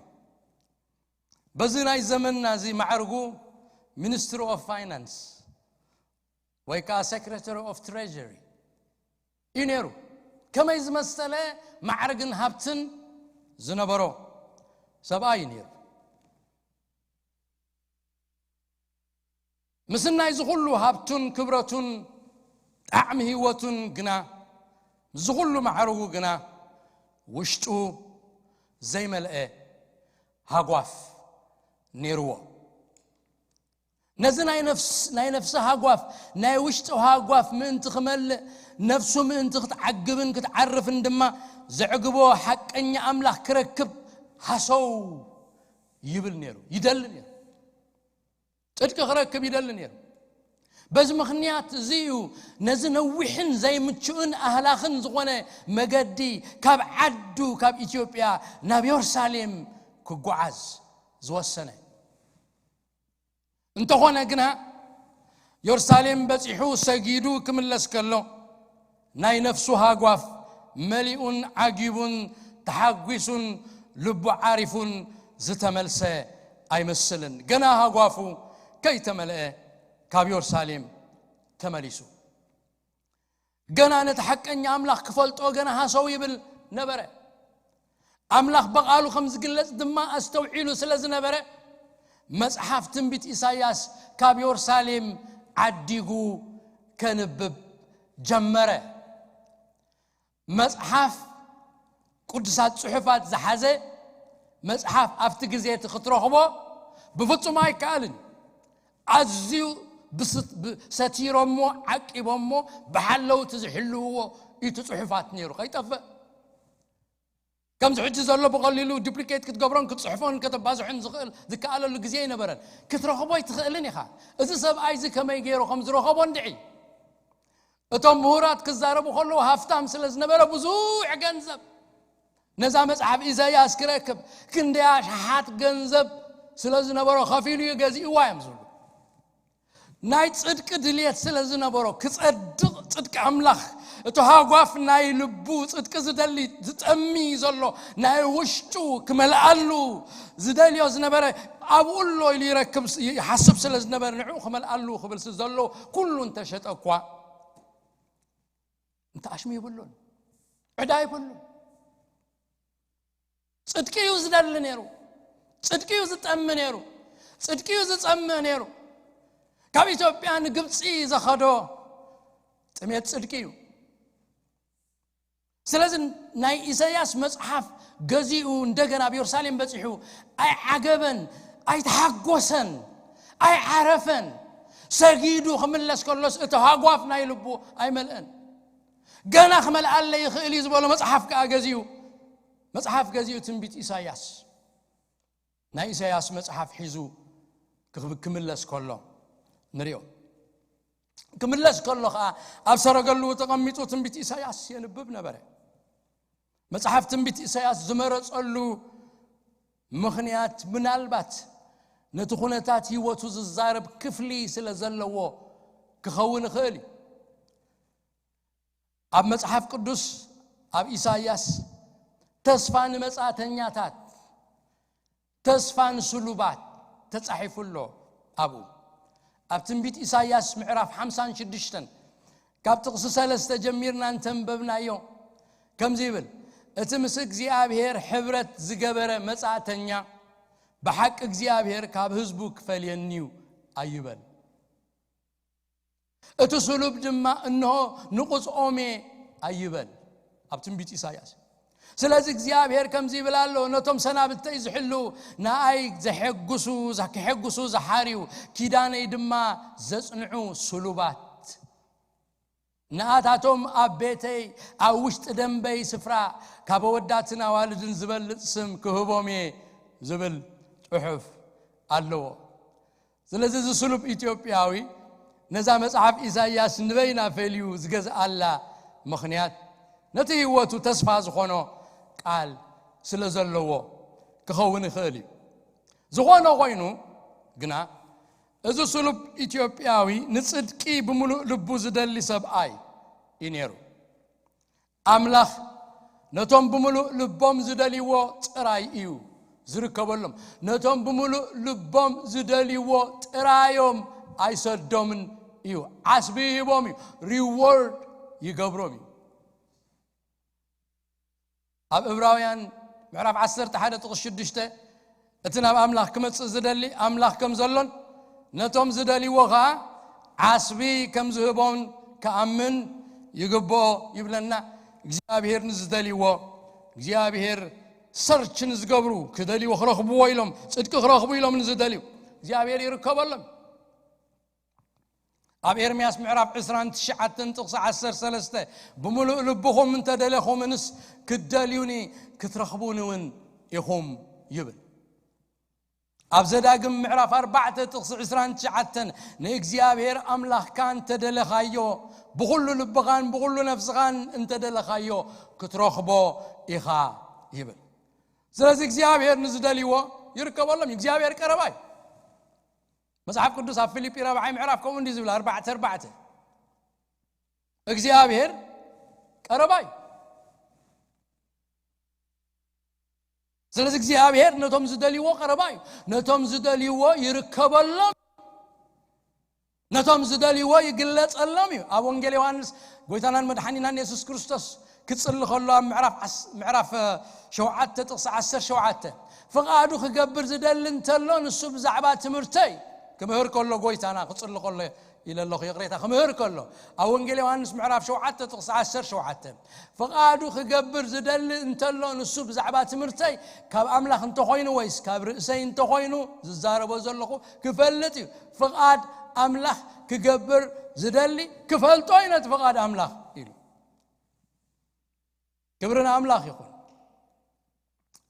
በዚ ናይ ዘመንና እዚ ማዕርጉ ሚኒስትሪ ኦፍ ፋይናንስ ወይ ከዓ ሴክሬታሪ ኦፍ ትሬጀሪ እዩ ነይሩ። ከመይ ዝመሰለ ማዕርግን ሃብትን ዝነበሮ ሰብኣይ እዩ ነይሩ። ምስናይ ዝኹሉ ሃብቱን ክብረቱን ጣዕሚ ህይወቱን ግና፣ ዝኹሉ ማዕርጉ ግና ውሽጡ ዘይመልአ ሃጓፍ ነይርዎ። ነዚ ናይ ነፍስ-፣ ናይ ነፍሲ ሃጓፍ፣ ናይ ውሽጢ ሃጓፍ ምእንቲ ክመልእ፣ ነፍሱ ምእንቲ ክትዓግብን ክትዓርፍን ድማ ዘዕግቦ ሓቀኛ ኣምላኽ ክረክብ ሃሰው ይብል ነይሩ፣ ይደሊ ነይሩ። ጽድቂ ክረክብ ይደሊ ነይሩ። በዚ ምኽንያት እዚ እዩ ነዚ ነዊሕን ዘይምቹእን ኣህላኽን ዝኾነ መገዲ ካብ ዓዱ፣ ካብ ኢትዮጵያ ናብ የሩሳሌም ክጓዓዝ ዝወሰነ። እንተኾነ ግና፣ የሩሳሌም በጺሑ ሰጊዱ ክምለስ ከሎ፣ ናይ ነፍሱ ሃጓፍ መሊኡን ዓጊቡን ተሓጒሱን ልቡ ዓሪፉን ዝተመልሰ ኣይመስልን። ገና ሃጓፉ ከይተመልአ ካብ የሩሳሌም ተመሊሱ። ገና ነቲ ሓቀኛ ኣምላኽ ክፈልጦ ገና ሃሰው ይብል ነበረ። ኣምላኽ ብቓሉ ከም ዝግለጽ ድማ ኣስተውዒሉ ስለ ዝነበረ፣ መጽሓፍ ትንቢት ኢሳይያስ ካብ የሩሳሌም ዓዲጉ ከንብብ ጀመረ። መጽሓፍ ቅዱሳት ጽሑፋት ዝሓዘ መጽሓፍ ኣብቲ ግዜ እቲ ክትረኽቦ ብፍጹም ኣይከኣልን። ኣዝዩ ብስ- ብ- ሰቲሮሞ፣ ዓቂቦሞ፣ ብሓለውቲ ዝሕልውዎ እቲ ጽሑፋት ነይሩ፣ ከይጠፍእ። ከምዚ ሕጂ ዘሎ ብቐሊሉ ዱፕሊኬት ክትገብሮን ክትጽሕፎን ከተባዝሖን ዝኽእል ዝከኣለሉ ግዜ ኣይነበረን። ክትረኽቦ ኣይትኽእልን ኢኻ። እዚ ሰብኣይ እዚ ከመይ ገይሩ ከም ዝረኸቦ እንድዒ። እቶም ምሁራት ክዛረቡ ከለዉ ሃፍታም ስለ ዝነበረ ብዙሕ ገንዘብ ነዛ መጽሓፍ ኢሳይያስ ክረክብ ክንደይ ኣሽሓት ገንዘብ ስለ ዝነበሮ ከፊሉ እዩ ገዚእዋ እዮም ዝብሉ። ናይ ጽድቂ ድልየት ስለ ዝነበሮ ክጸድቕ፣ ጽድቂ ኣምላኽ፣ እቲ ሃጓፍ ናይ ልቡ ጽድቂ ዝደሊ ዝጠሚ ዘሎ ናይ ውሽጡ ክመልኣሉ ዝደልዮ ዝነበረ ኣብኡ ኣሎ ኢሉ ይረክብ ይሓስብ ስለ ዝነበረ ንዕኡ ክመልኣሉ ክብል ዘሎ ኩሉ እንተሸጠ እኳ እንተ ኣሽሙ ይብሉን ዕዳ ይብሉን። ጽድቂ እዩ ዝደሊ ነይሩ። ጽድቂ እዩ ዝጠሚ ነይሩ። ጽድቂ እዩ ዝጸምእ ነይሩ። ካብ ኢትዮጵያ ንግብፂ ዘኸዶ ጥሜት ጽድቂ እዩ። ስለዚ ናይ ኢሳያስ መጽሓፍ ገዚኡ እንደገና ኣብ የሩሳሌም በጺሑ ኣይዓገበን፣ ኣይተሓጎሰን፣ ኣይዓረፈን። ሰጊዱ ክምለስ ከሎስ እቲ ሃጓፍ ናይ ልቡ ኣይመልአን። ገና ክመልኣለ ይኽእል እዩ ዝበሎ መጽሓፍ ከኣ ገዚኡ መጽሓፍ ገዚኡ ትንቢት ኢሳያስ ናይ ኢሳያስ መጽሓፍ ሒዙ ክምለስ ከሎ ንሪኦ። ክምለስ ከሎ ኸዓ ኣብ ሰረገሉ ተቐሚጡ ትንቢት ኢሳያስ የንብብ ነበረ። መጽሓፍ ትንቢት ኢሳያስ ዝመረጸሉ ምኽንያት ምናልባት ነቲ ኩነታት ህይወቱ ዝዛረብ ክፍሊ ስለ ዘለዎ ክኸውን ይኽእል እዩ። ኣብ መጽሓፍ ቅዱስ ኣብ ኢሳያስ ተስፋ ንመጻተኛታት ተስፋ ንስሉባት ተጻሒፉ ኣሎ። ኣብኡ ኣብ ትንቢት ኢሳያስ ምዕራፍ ሓምሳን ሽዱሽተን ካብ ጥቕሲ ሰለስተ ጀሚርና እንተንበብናዮ ከምዚ ይብል፣ እቲ ምስ እግዚኣብሔር ሕብረት ዝገበረ መጻእተኛ ብሓቂ እግዚኣብሔር ካብ ህዝቡ ክፈልየኒዩ ኣይበል። እቲ ስሉብ ድማ እንሆ ንቑጽኦሜ ኣይበል ኣብ ትንቢት ኢሳያስ። ስለዚ እግዚኣብሔር ከምዚ ይብል ኣሎ፣ ነቶም ሰናብተይ ዝሕሉ ንኣይ ዘሐግሱ ክሐግሱ ዝሓርዩ ኪዳነይ ድማ ዘጽንዑ ስሉባት ንኣታቶም ኣብ ቤተይ ኣብ ውሽጢ ደንበይ ስፍራ ካብ ኣወዳትን ኣዋልድን ዝበልጽ ስም ክህቦም እየ ዝብል ጽሑፍ ኣለዎ። ስለዚ እዚ ስሉብ ኢትዮጵያዊ ነዛ መጽሓፍ ኢሳይያስ ንበይና ፈልዩ ዝገዝኣላ ምኽንያት ነቲ ህይወቱ ተስፋ ዝኾኖ ቃል ስለ ዘለዎ ክኸውን ይኽእል እዩ። ዝኾነ ኮይኑ ግና እዚ ስሉብ ኢትዮጵያዊ ንጽድቂ ብምሉእ ልቡ ዝደሊ ሰብኣይ እዩ ነይሩ። ኣምላኽ ነቶም ብምሉእ ልቦም ዝደልይዎ ጥራይ እዩ ዝርከበሎም። ነቶም ብምሉእ ልቦም ዝደልይዎ ጥራዮም ኣይሰዶምን እዩ። ዓስቢ ይህቦም እዩ። ሪዎርድ ይገብሮም እዩ። ኣብ እብራውያን ምዕራፍ ዓሰርተ ሓደ ጥቕስ ሽዱሽተ እቲ ናብ ኣምላኽ ክመጽእ ዝደሊ ኣምላኽ ከም ዘሎን ነቶም ዝደልይዎ ኸዓ ዓስቢ ከም ዝህቦን ክኣምን ይግብኦ ይብለና። እግዚኣብሔር ንዝደልይዎ እግዚኣብሔር ሰርች ንዝገብሩ ክደልይዎ ክረኽብዎ ኢሎም ጽድቂ ክረኽቡ ኢሎም ንዝደልዩ እግዚኣብሔር ይርከበሎም። ኣብ ኤርምያስ ምዕራፍ ዕስራን ትሽዓተን ጥቕሲ ዓሰርተ ሰለስተ ብምሉእ ልብኹም እንተደለኹምንስ ክትደልዩኒ ክትረኽቡኒ እውን ኢኹም ይብል። ኣብ ዘዳግም ምዕራፍ ኣርባዕተ ጥቕሲ ዕስራን ትሽዓተን ንእግዚኣብሔር ኣምላኽካ እንተደለኻዮ ብኹሉ ልብኻን ብኹሉ ነፍስኻን እንተደለኻዮ ክትረኽቦ ኢኻ ይብል። ስለዚ እግዚኣብሔር ንዝደልይዎ ይርከበሎም እዩ። እግዚኣብሔር ቀረባይ መጽሓፍ ቅዱስ ኣብ ፊልጲ ራብዓይ ምዕራፍ ከምኡ እንዲ ዝብል ኣርባዕተ ኣርባዕተ እግዚኣብሔር ቀረባ እዩ። ስለዚ እግዚኣብሔር ነቶም ዝደልይዎ ቀረባ እዩ። ነቶም ዝደልይዎ ይርከበሎም፣ ነቶም ዝደልይዎ ይግለጸሎም እዩ። ኣብ ወንጌል ዮሃንስ ጎይታናን መድሓኒናን የሱስ ክርስቶስ ክጽሊ ከሎ ኣብ ምዕራፍ ዓስ- ምዕራፍ እ፣ ሸውዓተ ጥቕሲ ዓሰርተ ሸውዓተ ፍቓዱ ክገብር ዝደሊ እንተሎ ንሱ ብዛዕባ ትምህርተይ ክምህር ከሎ ጎይታና ክጽሊ ከሎ ኢለ ኣለኹ። ይቕሬታ ክምህር ከሎ ኣብ ወንጌል ዮሃንስ ምዕራፍ ሸውዓተ ጥቕሲ ዓሰርተ ሸውዓተ፣ ፍቓዱ ክገብር ዝደሊ እንተሎ ንሱ ብዛዕባ ትምህርተይ ካብ ኣምላኽ እንተኾይኑ ወይስ ካብ ርእሰይ እንተኾይኑ ዝዛረቦ ዘለኹ ክፈልጥ እዩ። ፍቓድ ኣምላኽ ክገብር ዝደሊ ክፈልጦ እዩ ነቲ ፍቓድ ኣምላኽ ኢሉ። ክብሪ ንኣምላኽ ይኹን።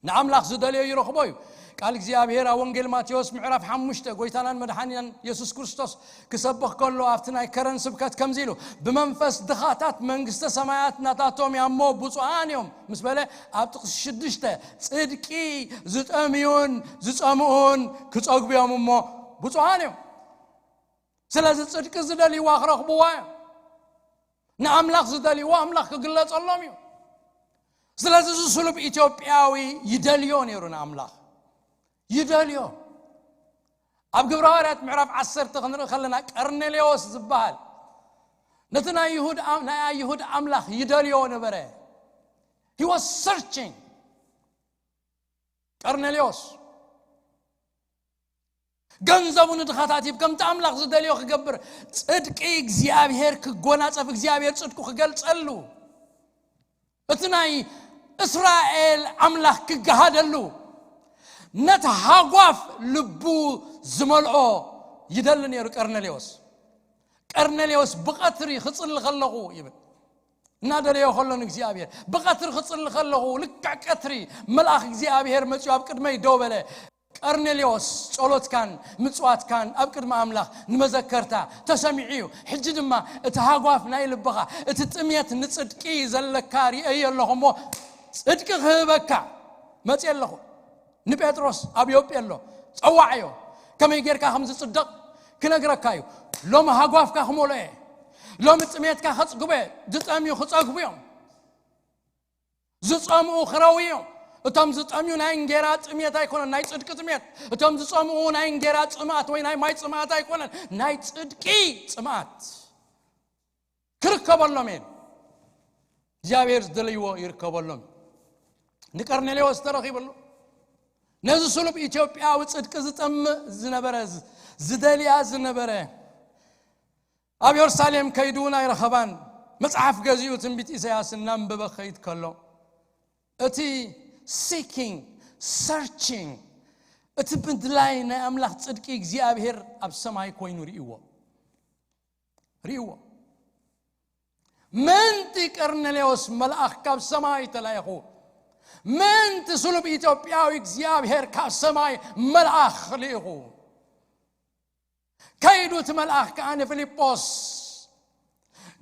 ንኣምላኽ ዝደልዮ ይረኽቦ እዩ። ቃል እግዚኣብሔር ኣብ ወንጌል ማቴዎስ ምዕራፍ ሓሙሽተ ጎይታናን መድሓኒናን የሱስ ክርስቶስ ክሰብኽ ከሎ ኣብቲ ናይ ከረን ስብከት ከምዚ ኢሉ፣ ብመንፈስ ድኻታት መንግስተ ሰማያት ናታቶም እያ እሞ ብፁዓን እዮም ምስ በለ፣ ኣብ ጥቕሲ ሽዱሽተ ጽድቂ ዝጠምዩን ዝጸምኡን ክጸግቡ እዮም እሞ ብፁዓን እዮም። ስለዚ ጽድቂ ዝደልይዋ ክረኽብዋ እዮም። ንኣምላኽ ዝደልይዎ ኣምላኽ ክግለጸሎም እዩ። ስለዚ እዚ ስሉብ ኢትዮጵያዊ ይደልዮ ነይሩ ንኣምላኽ። ይደልዮ። ኣብ ግብረ ሃዋርያት ምዕራፍ ዓሰርተ ክንርኢ ከለና ቀርኔሌዎስ ዝበሃል ነቲ ናይ ይሁድ ኣም-፣ ናይ ኣይሁድ ኣምላኽ ይደልዮ ነበረ። He was searching። ቀርኔሌዎስ ገንዘቡ ንድኻታት ሂብ ከምቲ ኣምላኽ ዝደልዮ ክገብር፣ ጽድቂ እግዚኣብሔር ክጎናጸፍ፣ እግዚኣብሔር ጽድቁ ክገልጸሉ፣ እቲ ናይ እስራኤል ኣምላኽ ክገሃደሉ፣ ነቲ ሃጓፍ ልቡ ዝመልኦ ይደሊ ነይሩ ቀርኔሌዎስ። ቀርኔሌዎስ ብቐትሪ ክጽሊ ከለኹ ይብል፣ እናደለዮ ከሎ ንእግዚኣብሔር ብቐትሪ ክጽሊ ከለኹ፣ ልክዕ ቀትሪ መልኣኽ እግዚኣብሔር መጺኡ ኣብ ቅድመይ ደው በለ። ቀርኔሌዎስ፣ ጸሎትካን ምጽዋትካን ኣብ ቅድሚ ኣምላኽ ንመዘከርታ ተሰሚዑ እዩ። ሕጂ ድማ እቲ ሃጓፍ ናይ ልብኻ፣ እቲ ጥሜት ንጽድቂ ዘለካ ርእየ ኣለኹ እሞ፣ ጽድቂ ክህበካ መጺአ ኣለኹ። ንጴጥሮስ ኣብ ዮጴ ኣሎ፣ ጸዋዕዮ፣ ከመይ ጌርካ ከም ዝጽደቕ ክነግረካ እዩ። ሎሚ ሃጓፍካ ክመልኦ እየ። ሎሚ ጥሜትካ ከጽግቦ እየ። ዝጠምዩ ክጸግቡ እዮም። ዝጸምኡ ክረዊ እዮም። እቶም ዝጠምዩ ናይ እንጌራ ጥሜት ኣይኮነን፣ ናይ ጽድቂ ጥሜት። እቶም ዝጸምኡ ናይ እንጌራ ጽምኣት ወይ ናይ ማይ ጽምኣት ኣይኮነን፣ ናይ ጽድቂ ጽምኣት ክርከበሎም እየን። እግዚኣብሔር ዝደለይዎ ይርከበሎም። ንቀርኔሌዎስ ተረኺበሉ። ነዚ ስሉብ ኢትዮጵያዊ ጽድቂ ዝጠምእ ዝነበረ፣ ዝ-፣ ዝደልያ ዝነበረ፣ ኣብ የሩሳሌም ከይዱ ናይ ረኸባን መጽሓፍ ገዚኡ ትንቢት ኢሳያስ እናንበበ ከይድ ከሎ፣ እቲ seeking፣ searching፣ እቲ ምድላይ ናይ ኣምላኽ ጽድቂ እግዚኣብሔር ኣብ ሰማይ ኮይኑ ርእይዎ። ርእይዎ። ምእንቲ ቀርኔሌዎስ መልኣኽ ካብ ሰማይ ተላኢኹ። ምእንቲ ስሉብ ኢትዮጵያዊ እግዚኣብሔር ካብ ሰማይ መልኣኽ ልኢኹ። ከይዱ እቲ መልኣኽ ከኣ ንፊልጶስ፣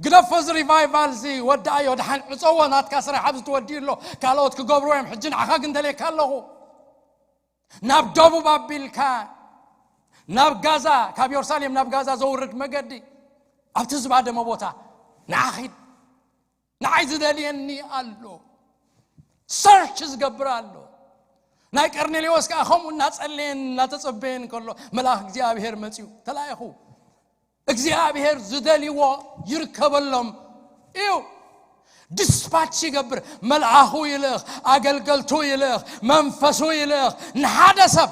"ግደፎ እዚ ሪቫይቫል እዚ ወድኣዮ፣ ደሓን ዕጸዎ፣ ናትካ ስራሕ ኣብዚ ተወዲኡ ኣሎ፣ ካልኦት ክገብርዎ እዮም፣ ሕጂ ንዓኻ ግን ደልየካ ኣለኹ። ናብ ደቡብ ኣቢልካ፣ ናብ ጋዛ፣ ካብ የሩሳሌም ናብ ጋዛ ዘውርድ መገዲ፣ ኣብቲ ዝባደመ ቦታ ንዓ ኺድ። ንዓይ ዝደልየኒ ኣሎ፣ ሰርች ዝገብር ኣሎ።" ናይ ቀርኔሌዎስ ከኣ ከምኡ እናጸለየን እናተጸበየን ከሎ፣ መልኣኽ እግዚኣብሔር መጺኡ፣ "ተላኢኹ፣ እግዚኣብሔር ዝደልይዎ ይርከበሎም እዩ።" ዲስፓች ይገብር፣ መልኣኹ ይልእኽ፣ ኣገልገልቱ ይልእኽ፣ መንፈሱ ይልእኽ ንሓደ ሰብ።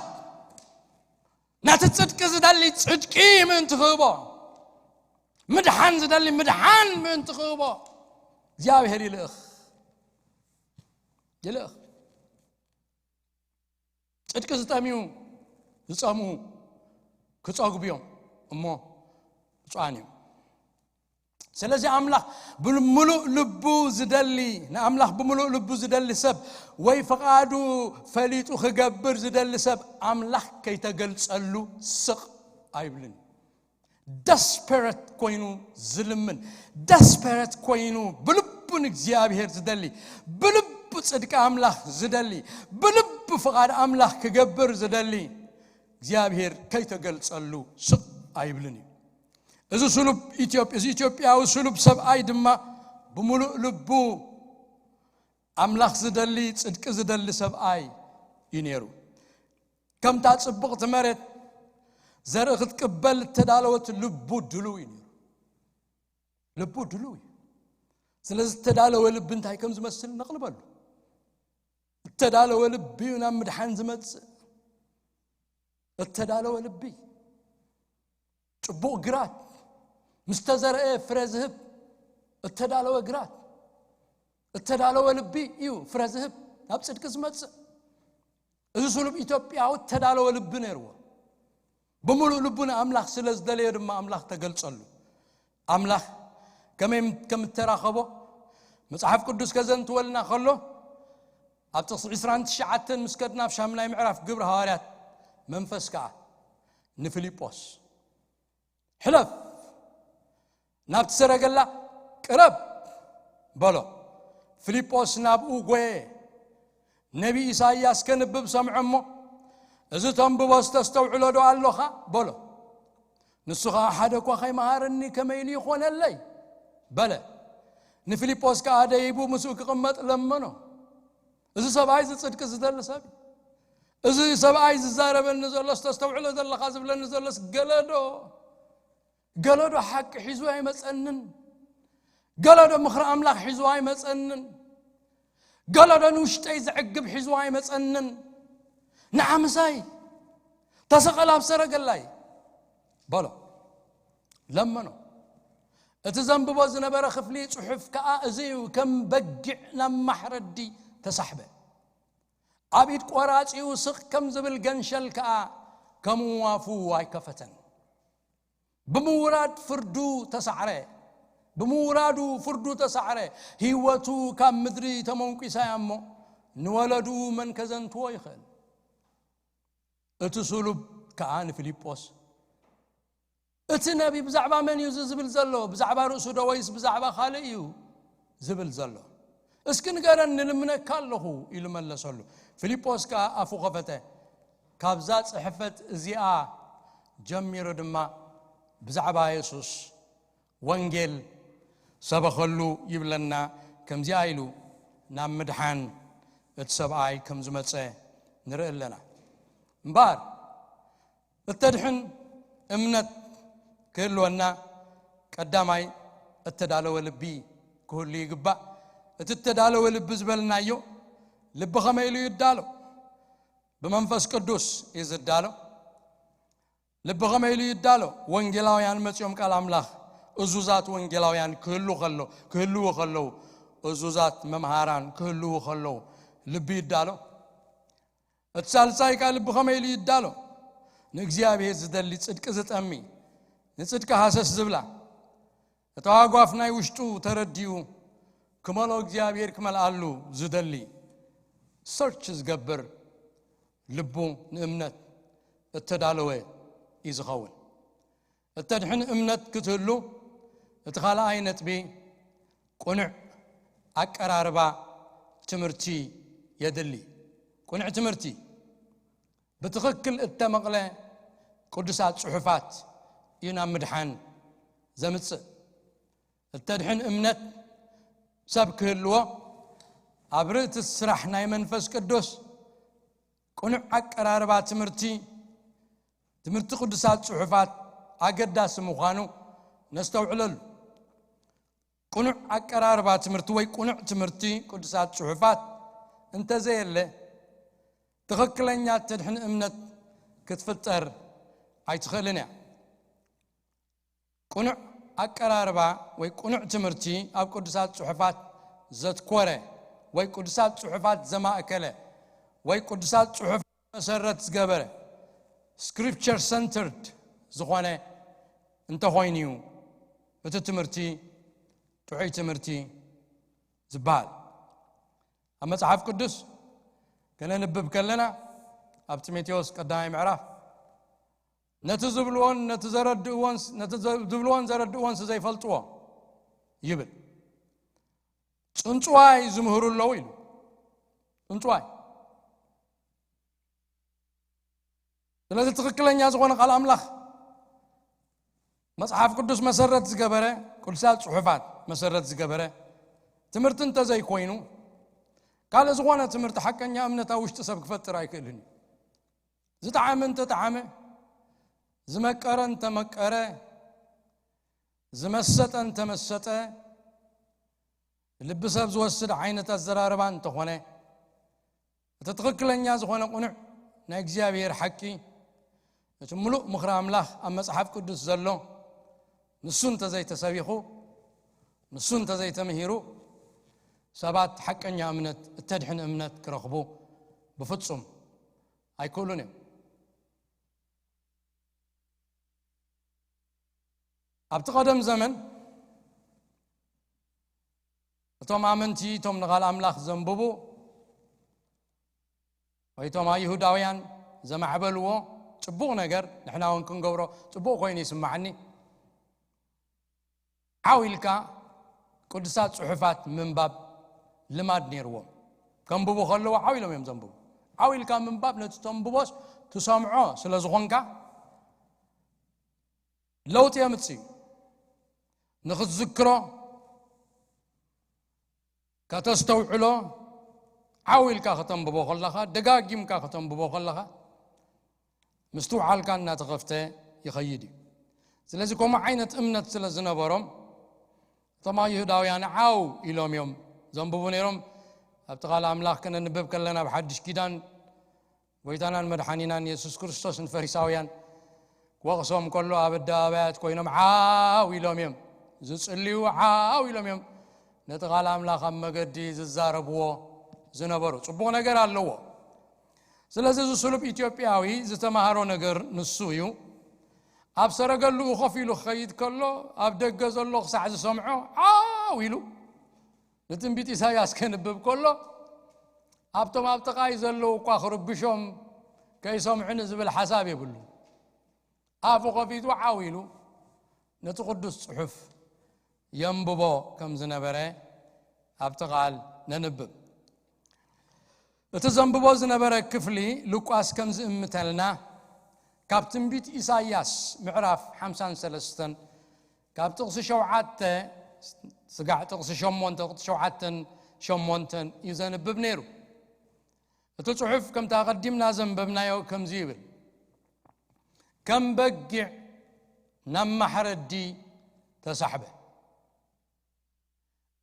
ነቲ ጽድቂ ዝደሊ ጽድቂ ምእንቲ ክህቦ፣ ምድሓን ዝደሊ ምድሓን ምእንቲ ክህቦ እግዚኣብሔር ይልእኽ፣ ይልእኽ። ጽድቂ ዝጠምዩ ዝጸምኡ ክጸግቡ እዮም እሞ ብፁዓን እዮም። ስለዚ ኣምላኽ ብምሉእ ልቡ ዝደሊ፣ ንኣምላኽ ብምሉእ ልቡ ዝደሊ ሰብ ወይ ፍቓዱ ፈሊጡ ክገብር ዝደሊ ሰብ ኣምላኽ ከይተገልጸሉ ስቕ ኣይብልን። ደስፐረት ኮይኑ ዝልምን፣ ደስፐረት ኮይኑ ብልቡ ንእግዚኣብሔር ዝደሊ፣ ብልቡ ጽድቂ ኣምላኽ ዝደሊ፣ ብልቡ ፍቓድ ኣምላኽ ክገብር ዝደሊ እግዚኣብሔር ከይተገልጸሉ ስቕ ኣይብልን እዩ። እዚ ስሉብ ኢትዮጵ-፣ እዚ ኢትዮጵያዊ ስሉብ ሰብኣይ ድማ ብምሉእ ልቡ ኣምላኽ ዝደሊ፣ ጽድቂ ዝደሊ ሰብኣይ እዩ ነይሩ። ከምታ ጽብቕቲ መሬት ዘርኢ ክትቅበል እተዳለወት ልቡ ድሉው እዩ ነይሩ። ልቡ ድሉው እዩ። ስለዚ እተዳለወ ልቢ እንታይ ከም ዝመስል ነቕልበሉ። እተዳለወ ልቢ እዩ ናብ ምድሓን ዝመጽእ። እተዳለወ ልቢ፣ ጽቡቕ ግራት፣ ምስ ተዘርአ ፍረ ዝህብ፣ እተዳለወ ግራት፣ እተዳለወ ልቢ እዩ ፍረ ዝህብ፣ ናብ ጽድቂ ዝመጽእ። እዚ ስሉብ ኢትዮጵያዊ እተዳለወ ልቢ ነይርዎ። ብምሉእ ልቡ ንኣምላኽ ስለ ዝደለዮ ድማ ኣምላኽ ተገልጸሉ። ኣምላኽ ከመይ ከም እተራኸቦ መጽሓፍ ቅዱስ ከዘንትወልና ከሎ፣ ኣብ ጥቕሲ ዕስራን ትሽዓተን ምስ ከድና ኣብ ሻምናይ ምዕራፍ ግብሪ ሃዋርያት፣ መንፈስ ከኣ ንፊልጶስ፣ "ሕለፍ፣ ናብቲ ሰረገላ ቅረብ" በሎ። ፊልጶስ ናብኡ ጐየ። ነቢ ኢሳይያስ ከንብብ ሰምዐ እሞ፣ "እዚ ተንብቦ ዝተስተውዕሎ ዶ ኣሎኻ?" በሎ። ንሱ ኸኣ፣ "ሓደ እኳ ኸይመሃረኒ ከመይ ኢሉ ይኾነለይ?" በለ። ንፊልጶስ ከኣ ደይቡ ምስኡ ክቕመጥ ለመኖ። እዚ ሰብኣይ እዚ ጽድቂ ዝደሊ ሰብ እዩ። እዚ ሰብኣይ ዝዛረበኒ ዘሎ፣ ዝተስተውዕሎ ዘለኻ ዝብለኒ ዘሎስ ገለዶ፣ ገለዶ ሓቂ ሒዙ ኣይመጸንን። ገለዶ ምኽሪ ኣምላኽ ሒዙ ኣይመጸንን። ገለዶ ንውሽጠይ ዘዕግብ ሒዙ ኣይመጸንን። ንዓ ምሳይ ተሰቐል ኣብ ሰረገላይ በሎ፣ ለመኖ። እቲ ዘንብቦ ዝነበረ ክፍሊ ጽሑፍ ከኣ እዚ እዩ፣ ከም በጊዕ ናብ ማሕረዲ ተሳሕበ። ኣብ ኢድ ቆራጺኡ ስቕ ከም ዝብል ገንሸል ከኣ ከም ዋፉ ኣይከፈተን። ብምውራድ ፍርዱ ተሳዕረ። ብምውራዱ ፍርዱ ተሳዕረ። ህይወቱ ካብ ምድሪ ተመንቂሳ እያ እሞ፣ ንወለዱ መን ከዘንትዎ ይኽእል? እቲ ስሉብ ከኣ ንፊልጶስ፣ "እቲ ነቢ ብዛዕባ መን እዩ እዚ ዝብል ዘሎ? ብዛዕባ ርእሱ ዶ ወይስ ብዛዕባ ካልእ እዩ ዝብል ዘሎ? እስኪ ንገረኒ፣ ልምነካ ኣለኹ" ኢሉ መለሰሉ። ፊልጶስ ከኣ ኣፉ ኸፈተ። ካብዛ ጽሕፈት እዚኣ ጀሚሩ ድማ ብዛዕባ የሱስ ወንጌል ሰበኸሉ ይብለና። ከምዚኣ ኢሉ ናብ ምድሓን እቲ ሰብኣይ ከም ዝመጸ ንርኢ ኣለና። እምበኣር፣ እተድሕን እምነት ክህልወና፣ ቀዳማይ እተዳለወ ልቢ ክህሉ ይግባእ። እቲ እተዳለወ ልቢ ዝበልናዮ፣ ልቢ ኸመይ ኢሉ ይዳሎ? ብመንፈስ ቅዱስ እዩ ዝዳሎ። ልቢ ኸመይ ኢሉ ይዳሎ? ወንጌላውያን መጺኦም ቃል ኣምላኽ፣ እዙዛት ወንጌላውያን ክህሉ ከሎ-፣ ክህልዉ ከለዉ፣ እዙዛት መምሃራን ክህልዉ ከለዉ፣ ልቢ ይዳሎ። እቲ ሳልሳይ ከኣ ልቢ ኸመይ ኢሉ ይዳሎ? ንእግዚኣብሔር ዝደሊ፣ ጽድቂ ዝጠሚ፣ ንጽድቂ ሃሰስ ዝብላ፣ እቲ ሃጓፍ ናይ ውሽጡ ተረዲኡ፣ ክመልኦ እግዚኣብሔር ክመልኣሉ ዝደሊ፣ ሰርች ዝገብር፣ ልቡ ንእምነት እተዳለወ እዩ ዝኸውን። እተድሕን እምነት ክትህሉ፣ እቲ ካልኣይ ነጥቢ ቅኑዕ ኣቀራርባ ትምህርቲ የድሊ። ቅኑዕ ትምህርቲ፣ ብትኽክል እተመቕለ ቅዱሳት ጽሑፋት እዩ ናብ ምድሓን ዘምጽእ። እተድሕን እምነት ሰብ ክህልዎ፣ ኣብ ርእቲ ስራሕ ናይ መንፈስ ቅዱስ ቅኑዕ ኣቀራርባ ትምህርቲ፣ ትምህርቲ ቅዱሳት ጽሑፋት ኣገዳሲ ምዃኑ ነስተውዕለሉ። ቅኑዕ ኣቀራርባ ትምህርቲ ወይ ቅኑዕ ትምህርቲ ቅዱሳት ጽሑፋት እንተዘየለ፣ ትኽክለኛ እተድሕን እምነት ክትፍጠር ኣይትኽእልን እያ። ቅኑዕ ኣቀራርባ ወይ ቅኑዕ ትምህርቲ ኣብ ቅዱሳት ጽሑፋት ዘትኮረ ወይ ቅዱሳት ጽሑፋት ዘማእከለ ወይ ቅዱሳት ጽሑፋት መሰረት ዝገበረ፣ ስክሪፕቸር ሰንተርድ ዝኾነ እንተኾይኑ እዩ እቲ ትምህርቲ ጥዑይ ትምህርቲ ዝበሃል። ኣብ መጽሓፍ ቅዱስ ከነንብብ ከለና፣ ኣብ ጢሞቴዎስ ቀዳማይ ምዕራፍ፣ "ነቲ ዝብልዎን ነቲ ዘረድእዎን፣ ነቲ ዘ-፣ ዝብልዎን ዘረድእዎን ዘይፈልጥዎ" ይብል። "ጽንጽዋይ ዝምህሩ ኣለዉ" ኢሉ። ጽንጽዋይ። ስለዚ ትኽክለኛ ዝኾነ ቃል ኣምላኽ፣ መጽሓፍ ቅዱስ መሰረት ዝገበረ፣ ቅዱሳት ጽሑፋት መሰረት ዝገበረ ትምህርቲ እንተዘይኮይኑ፣ ካልእ ዝኾነ ትምህርቲ ሓቀኛ እምነት ኣብ ውሽጢ ሰብ ክፈጥር ኣይክእልን እዩ። ዝጠዓመ እንተጠዓመ፣ ዝመቀረ እንተመቀረ፣ ዝመሰጠ እንተመሰጠ፣ ልቢ ሰብ ዝወስድ ዓይነት ኣዘራርባ እንተኾነ፣ እቲ ትኽክለኛ ዝኾነ ቅኑዕ ናይ እግዚኣብሔር ሓቂ፣ እቲ ምሉእ ምኽሪ ኣምላኽ ኣብ መጽሓፍ ቅዱስ ዘሎ፣ ንሱ እንተዘይተሰቢኹ፣ ንሱ እንተዘይተምሂሩ፣ ሰባት ሓቀኛ እምነት፣ እተድሕን እምነት ክረኽቡ ብፍጹም ኣይክእሉን እዮም። ኣብቲ ቀደም ዘመን እቶም ኣመንቲ፣ እቶም ንቓል ኣምላኽ ዘንብቡ፣ ወይ እቶም ኣይሁዳውያን ዘማዕበልዎ ጽቡቕ ነገር፣ ንሕና እውን ክንገብሮ ጽቡቕ ኮይኑ ይስምዓኒ። ዓው ኢልካ ቅዱሳት ጽሑፋት ምንባብ ልማድ ነይርዎም። ከንብቡ ከለዉ ዓው ኢሎም እዮም ዘንብቡ። ዓው ኢልካ ምንባብ፣ ነቲ ተንብቦስ ትሰምዖ ስለ ዝኾንካ ለውጢ የምጽእ እዩ። ንኽትዝክሮ፣ ከተስተውዕሎ፣ ዓው ኢልካ ከተንብቦ ከለኻ፣ ደጋጊምካ ከተንብቦ ከለኻ፣ ምስትውዓልካ እናተኸፍተ ይኸይድ እዩ። ስለዚ ከምኡ ዓይነት እምነት ስለ ዝነበሮም፣ እቶም ኣይሁዳውያን ዓው ኢሎም እዮም ዘንብቡ ነይሮም። ኣብቲ ቃል ኣምላኽ ከነንብብ ከለና፣ ኣብ ሓድሽ ኪዳን፣ ጎይታናን መድሓኒናን የሱስ ክርስቶስ ንፈሪሳውያን ክወቕሶም ከሎ፣ ኣብ ኣደባባያት ኮይኖም ዓው ኢሎም እዮም ዝጽልዩ፣ ዓው ኢሎም እዮም ነቲ ቃል ኣምላኽ ኣብ መገዲ ዝዛረብዎ ዝነበሩ። ጽቡቕ ነገር ኣለዎ። ስለዚ እዚ ስሉብ ኢትዮጵያዊ ዝተማሃሮ ነገር ንሱ እዩ። ኣብ ሰረገሉኡ ኮፍ ኢሉ ክኸይድ ከሎ፣ ኣብ ደገ ዘሎ ክሳዕ ዝሰምዖ ዓው ኢሉ ንትንቢት ኢሳያስ ከንብብ ከሎ፣ ኣብቶም ኣብ ጥቓይ ዘለዉ እኳ ክርብሾም ከይሰምዑኒ ዝብል ሓሳብ የብሉን። ኣፉ ከፊቱ ዓው ኢሉ ነቲ ቅዱስ ጽሑፍ የንብቦ ከም ዝነበረ ኣብቲ ቃል ነንብብ። እቲ ዘንብቦ ዝነበረ ክፍሊ ሉቃስ ከም ዝእምተልና፣ ካብ ትንቢት ኢሳይያስ ምዕራፍ ሓምሳን ሰለስተን፣ ካብ ጥቕሲ ሸውዓተ፣ ስጋዕ ጥቕሲ ሸሞንተ፣ ጥቕሲ ሸውዓተን ሸሞንተን እዩ ዘንብብ ነይሩ። እቲ ጽሑፍ ከምታ ኣቐዲምና ዘንበብናዮ ከምዚ ይብል፣ ከም በጊዕ ናብ ማሕረዲ ተሳሕበ።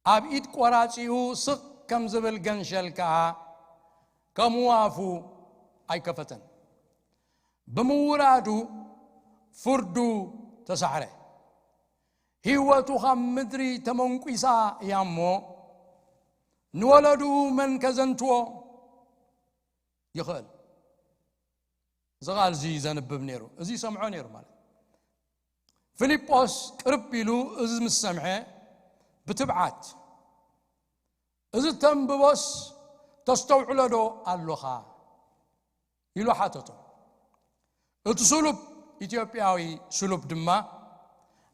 ኣብ ኢድ ቆራጺኡ ስቕ ከም ዝብል ገንሸል ከኣ ከምኡ ኣፉ ኣይከፈተን። ብምውራዱ ፍርዱ ተሳዕረ። ህይወቱ ካብ ምድሪ ተመንኲሳ እያ እሞ፣ ንወለድኡ መን ከዘንትዎ ይኽእል? እዚ ቃል እዚ ዘንብብ ነይሩ፣ እዚ ይሰምዖ ነይሩ ማለት። ፊልጶስ ቅርብ ኢሉ እዚ ምስ ሰምዐ ብትብዓት፣ "እዚ ተንብቦስ ተስተውዕሎ ዶ ኣሎኻ?" ኢሉ ሓተቶ። እቲ ስሉብ ኢትዮጵያዊ ስሉብ ድማ፣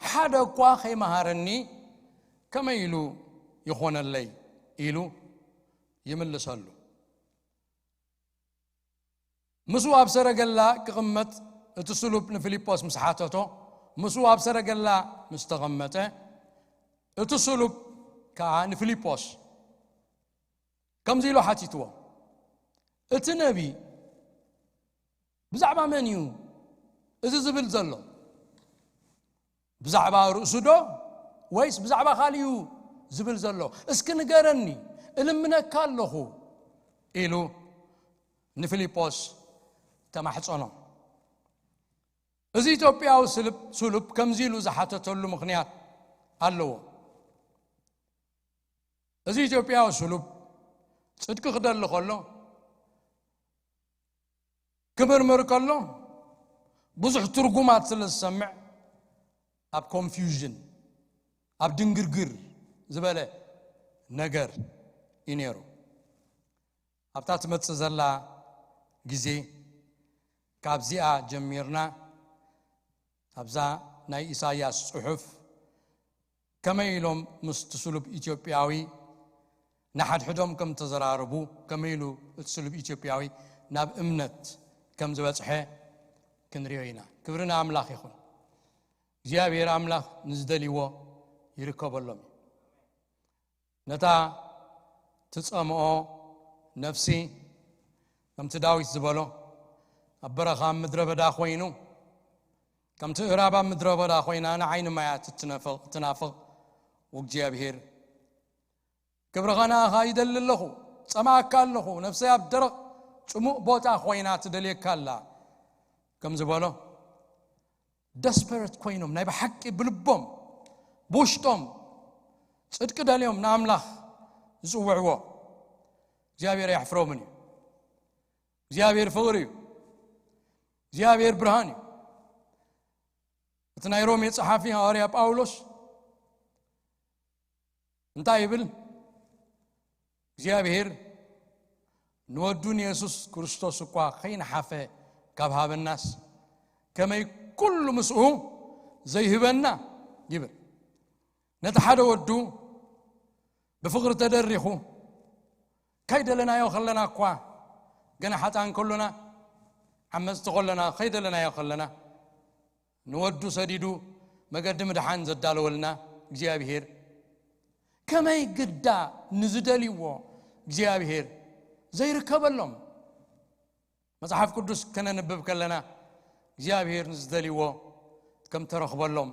"ሓደ እኳ ከይመሃረኒ ከመይ ኢሉ ይኾነለይ?" ኢሉ ይምልሰሉ። ምስኡ ኣብ ሰረገላ ክቕመጥ እቲ ስሉብ ንፊልጶስ ምስ ሓተቶ፣ ምስኡ ኣብ ሰረገላ ምስ ተቐመጠ፣ እቲ ስሉብ ከኣ ንፊልጶስ ከምዚ ኢሉ ሓቲትዎ፣ "እቲ ነቢ ብዛዕባ መን እዩ እዚ ዝብል ዘሎ? ብዛዕባ ርእሱ ዶ ወይስ ብዛዕባ ካልእ እዩ ዝብል ዘሎ? እስኪ ንገረኒ፣ እልምነካ ኣለኹ" ኢሉ ንፊልጶስ ተማሕጸኖ። እዚ ኢትዮጵያዊ ስሉብ፣ ስሉብ ከምዚ ኢሉ ዝሓተተሉ ምኽንያት ኣለዎ። እዚ ኢትዮጵያዊ ስሉብ ጽድቂ ክደሊ ከሎ፣ ክምርምር ከሎ፣ ብዙሕ ትርጉማት ስለ ዝሰምዕ፣ ኣብ ኮንፊውዥን፣ ኣብ ድንግርግር ዝበለ ነገር እዩ ነይሩ። ኣብታ ትመጽእ ዘላ ግዜ፣ ካብዚኣ ጀሚርና፣ ኣብዛ ናይ ኢሳይያስ ጽሑፍ ከመይ ኢሎም ምስቲ ስሉብ ኢትዮጵያዊ ንሓድሕዶም ከም ተዘራረቡ፣ ከመይ ኢሉ እቲ ስሉብ ኢትዮጵያዊ ናብ እምነት ከም ዝበጽሐ ክንሪኦ ኢና። ክብሪ ንኣምላኽ ይኹን። እግዚኣብሔር ኣምላኽ ንዝደልይዎ ይርከበሎም እዩ። ነታ ትጸምኦ ነፍሲ፣ ከምቲ ዳዊት ዝበሎ፣ ኣብ በረኻ ኣብ ምድረ በዳ ኮይኑ፣ ከምቲ እራብ ኣብ ምድረ በዳ ኮይና ንዓይኒ ማያት እትነፍቕ፣ እትናፍቕ፣ "ወእግዚኣብሔር፣ ክብርኻ ንኣኻ ይደሊ ኣለኹ፣ ጸማእካ ኣለኹ፣ ነፍሰይ ኣብ ደረቕ ጽሙእ ቦታ ኮይና ትደልየካ ኣላ" ከም ዝበሎ፣ ደስፐረት ኮይኖም ናይ ብሓቂ ብልቦም ብውሽጦም ጽድቂ ደልዮም ንኣምላኽ ዝጽውዕዎ እግዚኣብሔር ኣየሕፍሮምን እዩ። እግዚኣብሔር ፍቕሪ እዩ። እግዚኣብሔር ብርሃን እዩ። እቲ ናይ ሮሜ ጸሓፊ ሃዋርያ ጳውሎስ እንታይ ይብል? እግዚኣብሔር ንወዱ ንየሱስ ክርስቶስ እኳ ከይነሓፈ ካብ ሃበናስ ከመይ ኩሉ ምስኡ ዘይህበና ይብል። ነቲ ሓደ ወዱ ብፍቕሪ ተደሪኹ ከይደለናዮ ከለና እኳ ገና ሓጣን ከሎና ዓመፅቲ ከሎና ከይደለናዮ ከለና ንወዱ ሰዲዱ መገዲ ምድሓን ዘዳለወልና እግዚኣብሔር ከመይ ግዳ ንዝደልይዎ እግዚኣብሔር ዘይርከበሎም መጽሓፍ ቅዱስ ከነንብብ ከለና እግዚኣብሔር ንዝደልይዎ ከም ተረኽበሎም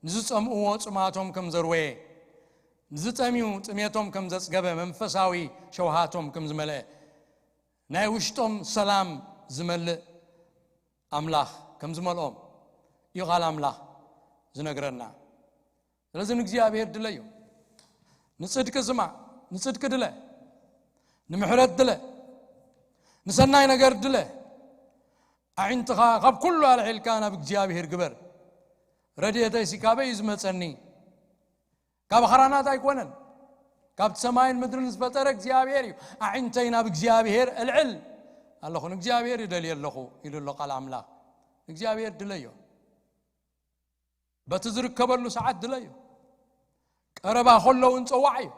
ንዝጸምእዎ ጽማቶም ከም ዘርወየ ንዝጠምዩ ጥሜቶም ከም ዘጽገበ መንፈሳዊ ሸውሃቶም ከም ዝመልአ ናይ ውሽጦም ሰላም ዝመልእ ኣምላኽ ከም ዝመልኦም እዩ ቃል ኣምላኽ ዝነግረና። ስለዚ ንእግዚኣብሔር ድለዮ። ንጽድቂ ስማዕ፣ ንጽድቂ ድለ፣ ንምሕረት ድለ፣ ንሰናይ ነገር ድለ። ኣዒንትኻ ካብ ኩሉ ኣልዒልካ ናብ እግዚኣብሔር ግበር። ረድኤተይሲ ካበይ እዩ ዝመጸኒ? ካብ ኣኽራናት ኣይኮነን፣ ካብቲ ሰማይን ምድርን ዝፈጠረ እግዚኣብሔር እዩ። ኣዒንተይ ናብ እግዚኣብሔር እልዕል ኣለኹ፣ ንእግዚኣብሔር ይደልየ ኣለኹ ኢሉ ኣሎ ቃል ኣምላኽ። ንእግዚኣብሔር ድለዮ። በቲ ዝርከበሉ ሰዓት ድለዮ። ቀረባ ከሎ እውን ጸዋዕ እዩ።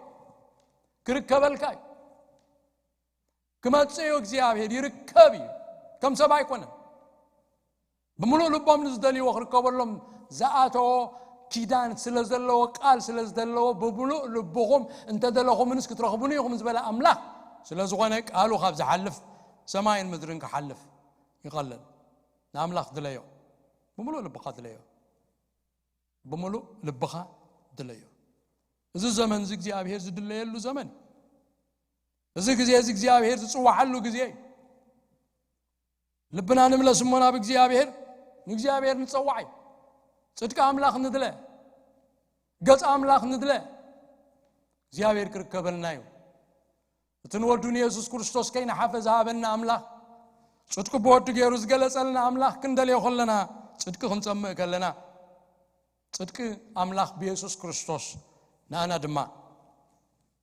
ክርከበልካ እዩ። ክመጽእ እዩ እግዚኣብሔር፣ ይርከብ እዩ። ከም ሰብ ኣይኮነን። ብምሉእ ልቦም ንዝደልይዎ ክርከበሎም ዝኣተዎ ኪዳን ስለ ዘለዎ፣ ቃል ስለ ዝደለዎ፣ ብምሉእ ልብኹም እንተደለኹምንስ ክትረኽቡኒ ኢኹም ዝበለ ኣምላኽ ስለ ዝኾነ፣ ቃሉ ካብ ዝሓልፍ ሰማይን ምድርን ክሓልፍ ይቐልል። ንኣምላኽ ድለዮ። ብምሉእ ልብኻ ድለዮ። ብምሉእ ልብኻ ድለዮ። እዚ ዘመን እዚ እግዚኣብሔር ዝድለየሉ ዘመን እዩ። እዚ ግዜ እዚ እግዚኣብሔር ዝጽዋዓሉ ግዜ እዩ። ልብና ንምለስ እሞ ናብ እግዚኣብሔር፣ ንእግዚኣብሔር ንጸዋዕ እዩ። ጽድቂ ኣምላኽ ንድለ፣ ገጽ ኣምላኽ ንድለ፣ እግዚኣብሔር ክርከበልና እዩ። እቲ ንወዱ ንየሱስ ክርስቶስ ከይነሓፈ ዝሃበና ኣምላኽ፣ ጽድቂ ብወዱ ገይሩ ዝገለጸልና ኣምላኽ ክንደልዮ ከለና፣ ጽድቂ ክንጸምእ ከለና፣ ጽድቂ ኣምላኽ ብየሱስ ክርስቶስ ንኣና ድማ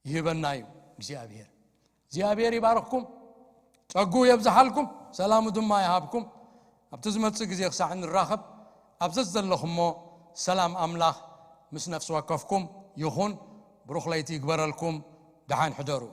ይህበና እዩ እግዚኣብሔር። እግዚኣብሔር ይባርኽኩም፣ ጸጉ የብዝሓልኩም፣ ሰላሙ ድማ ይሃብኩም። ኣብቲ ዝመጽእ ግዜ ክሳዕ ንራኸብ፣ ኣብ ዘዘለኹሞ ሰላም ኣምላኽ ምስ ነፍሲ ወከፍኩም ይኹን። ብሩኽ ለይቲ ይግበረልኩም። ደሓን ሕደሩ።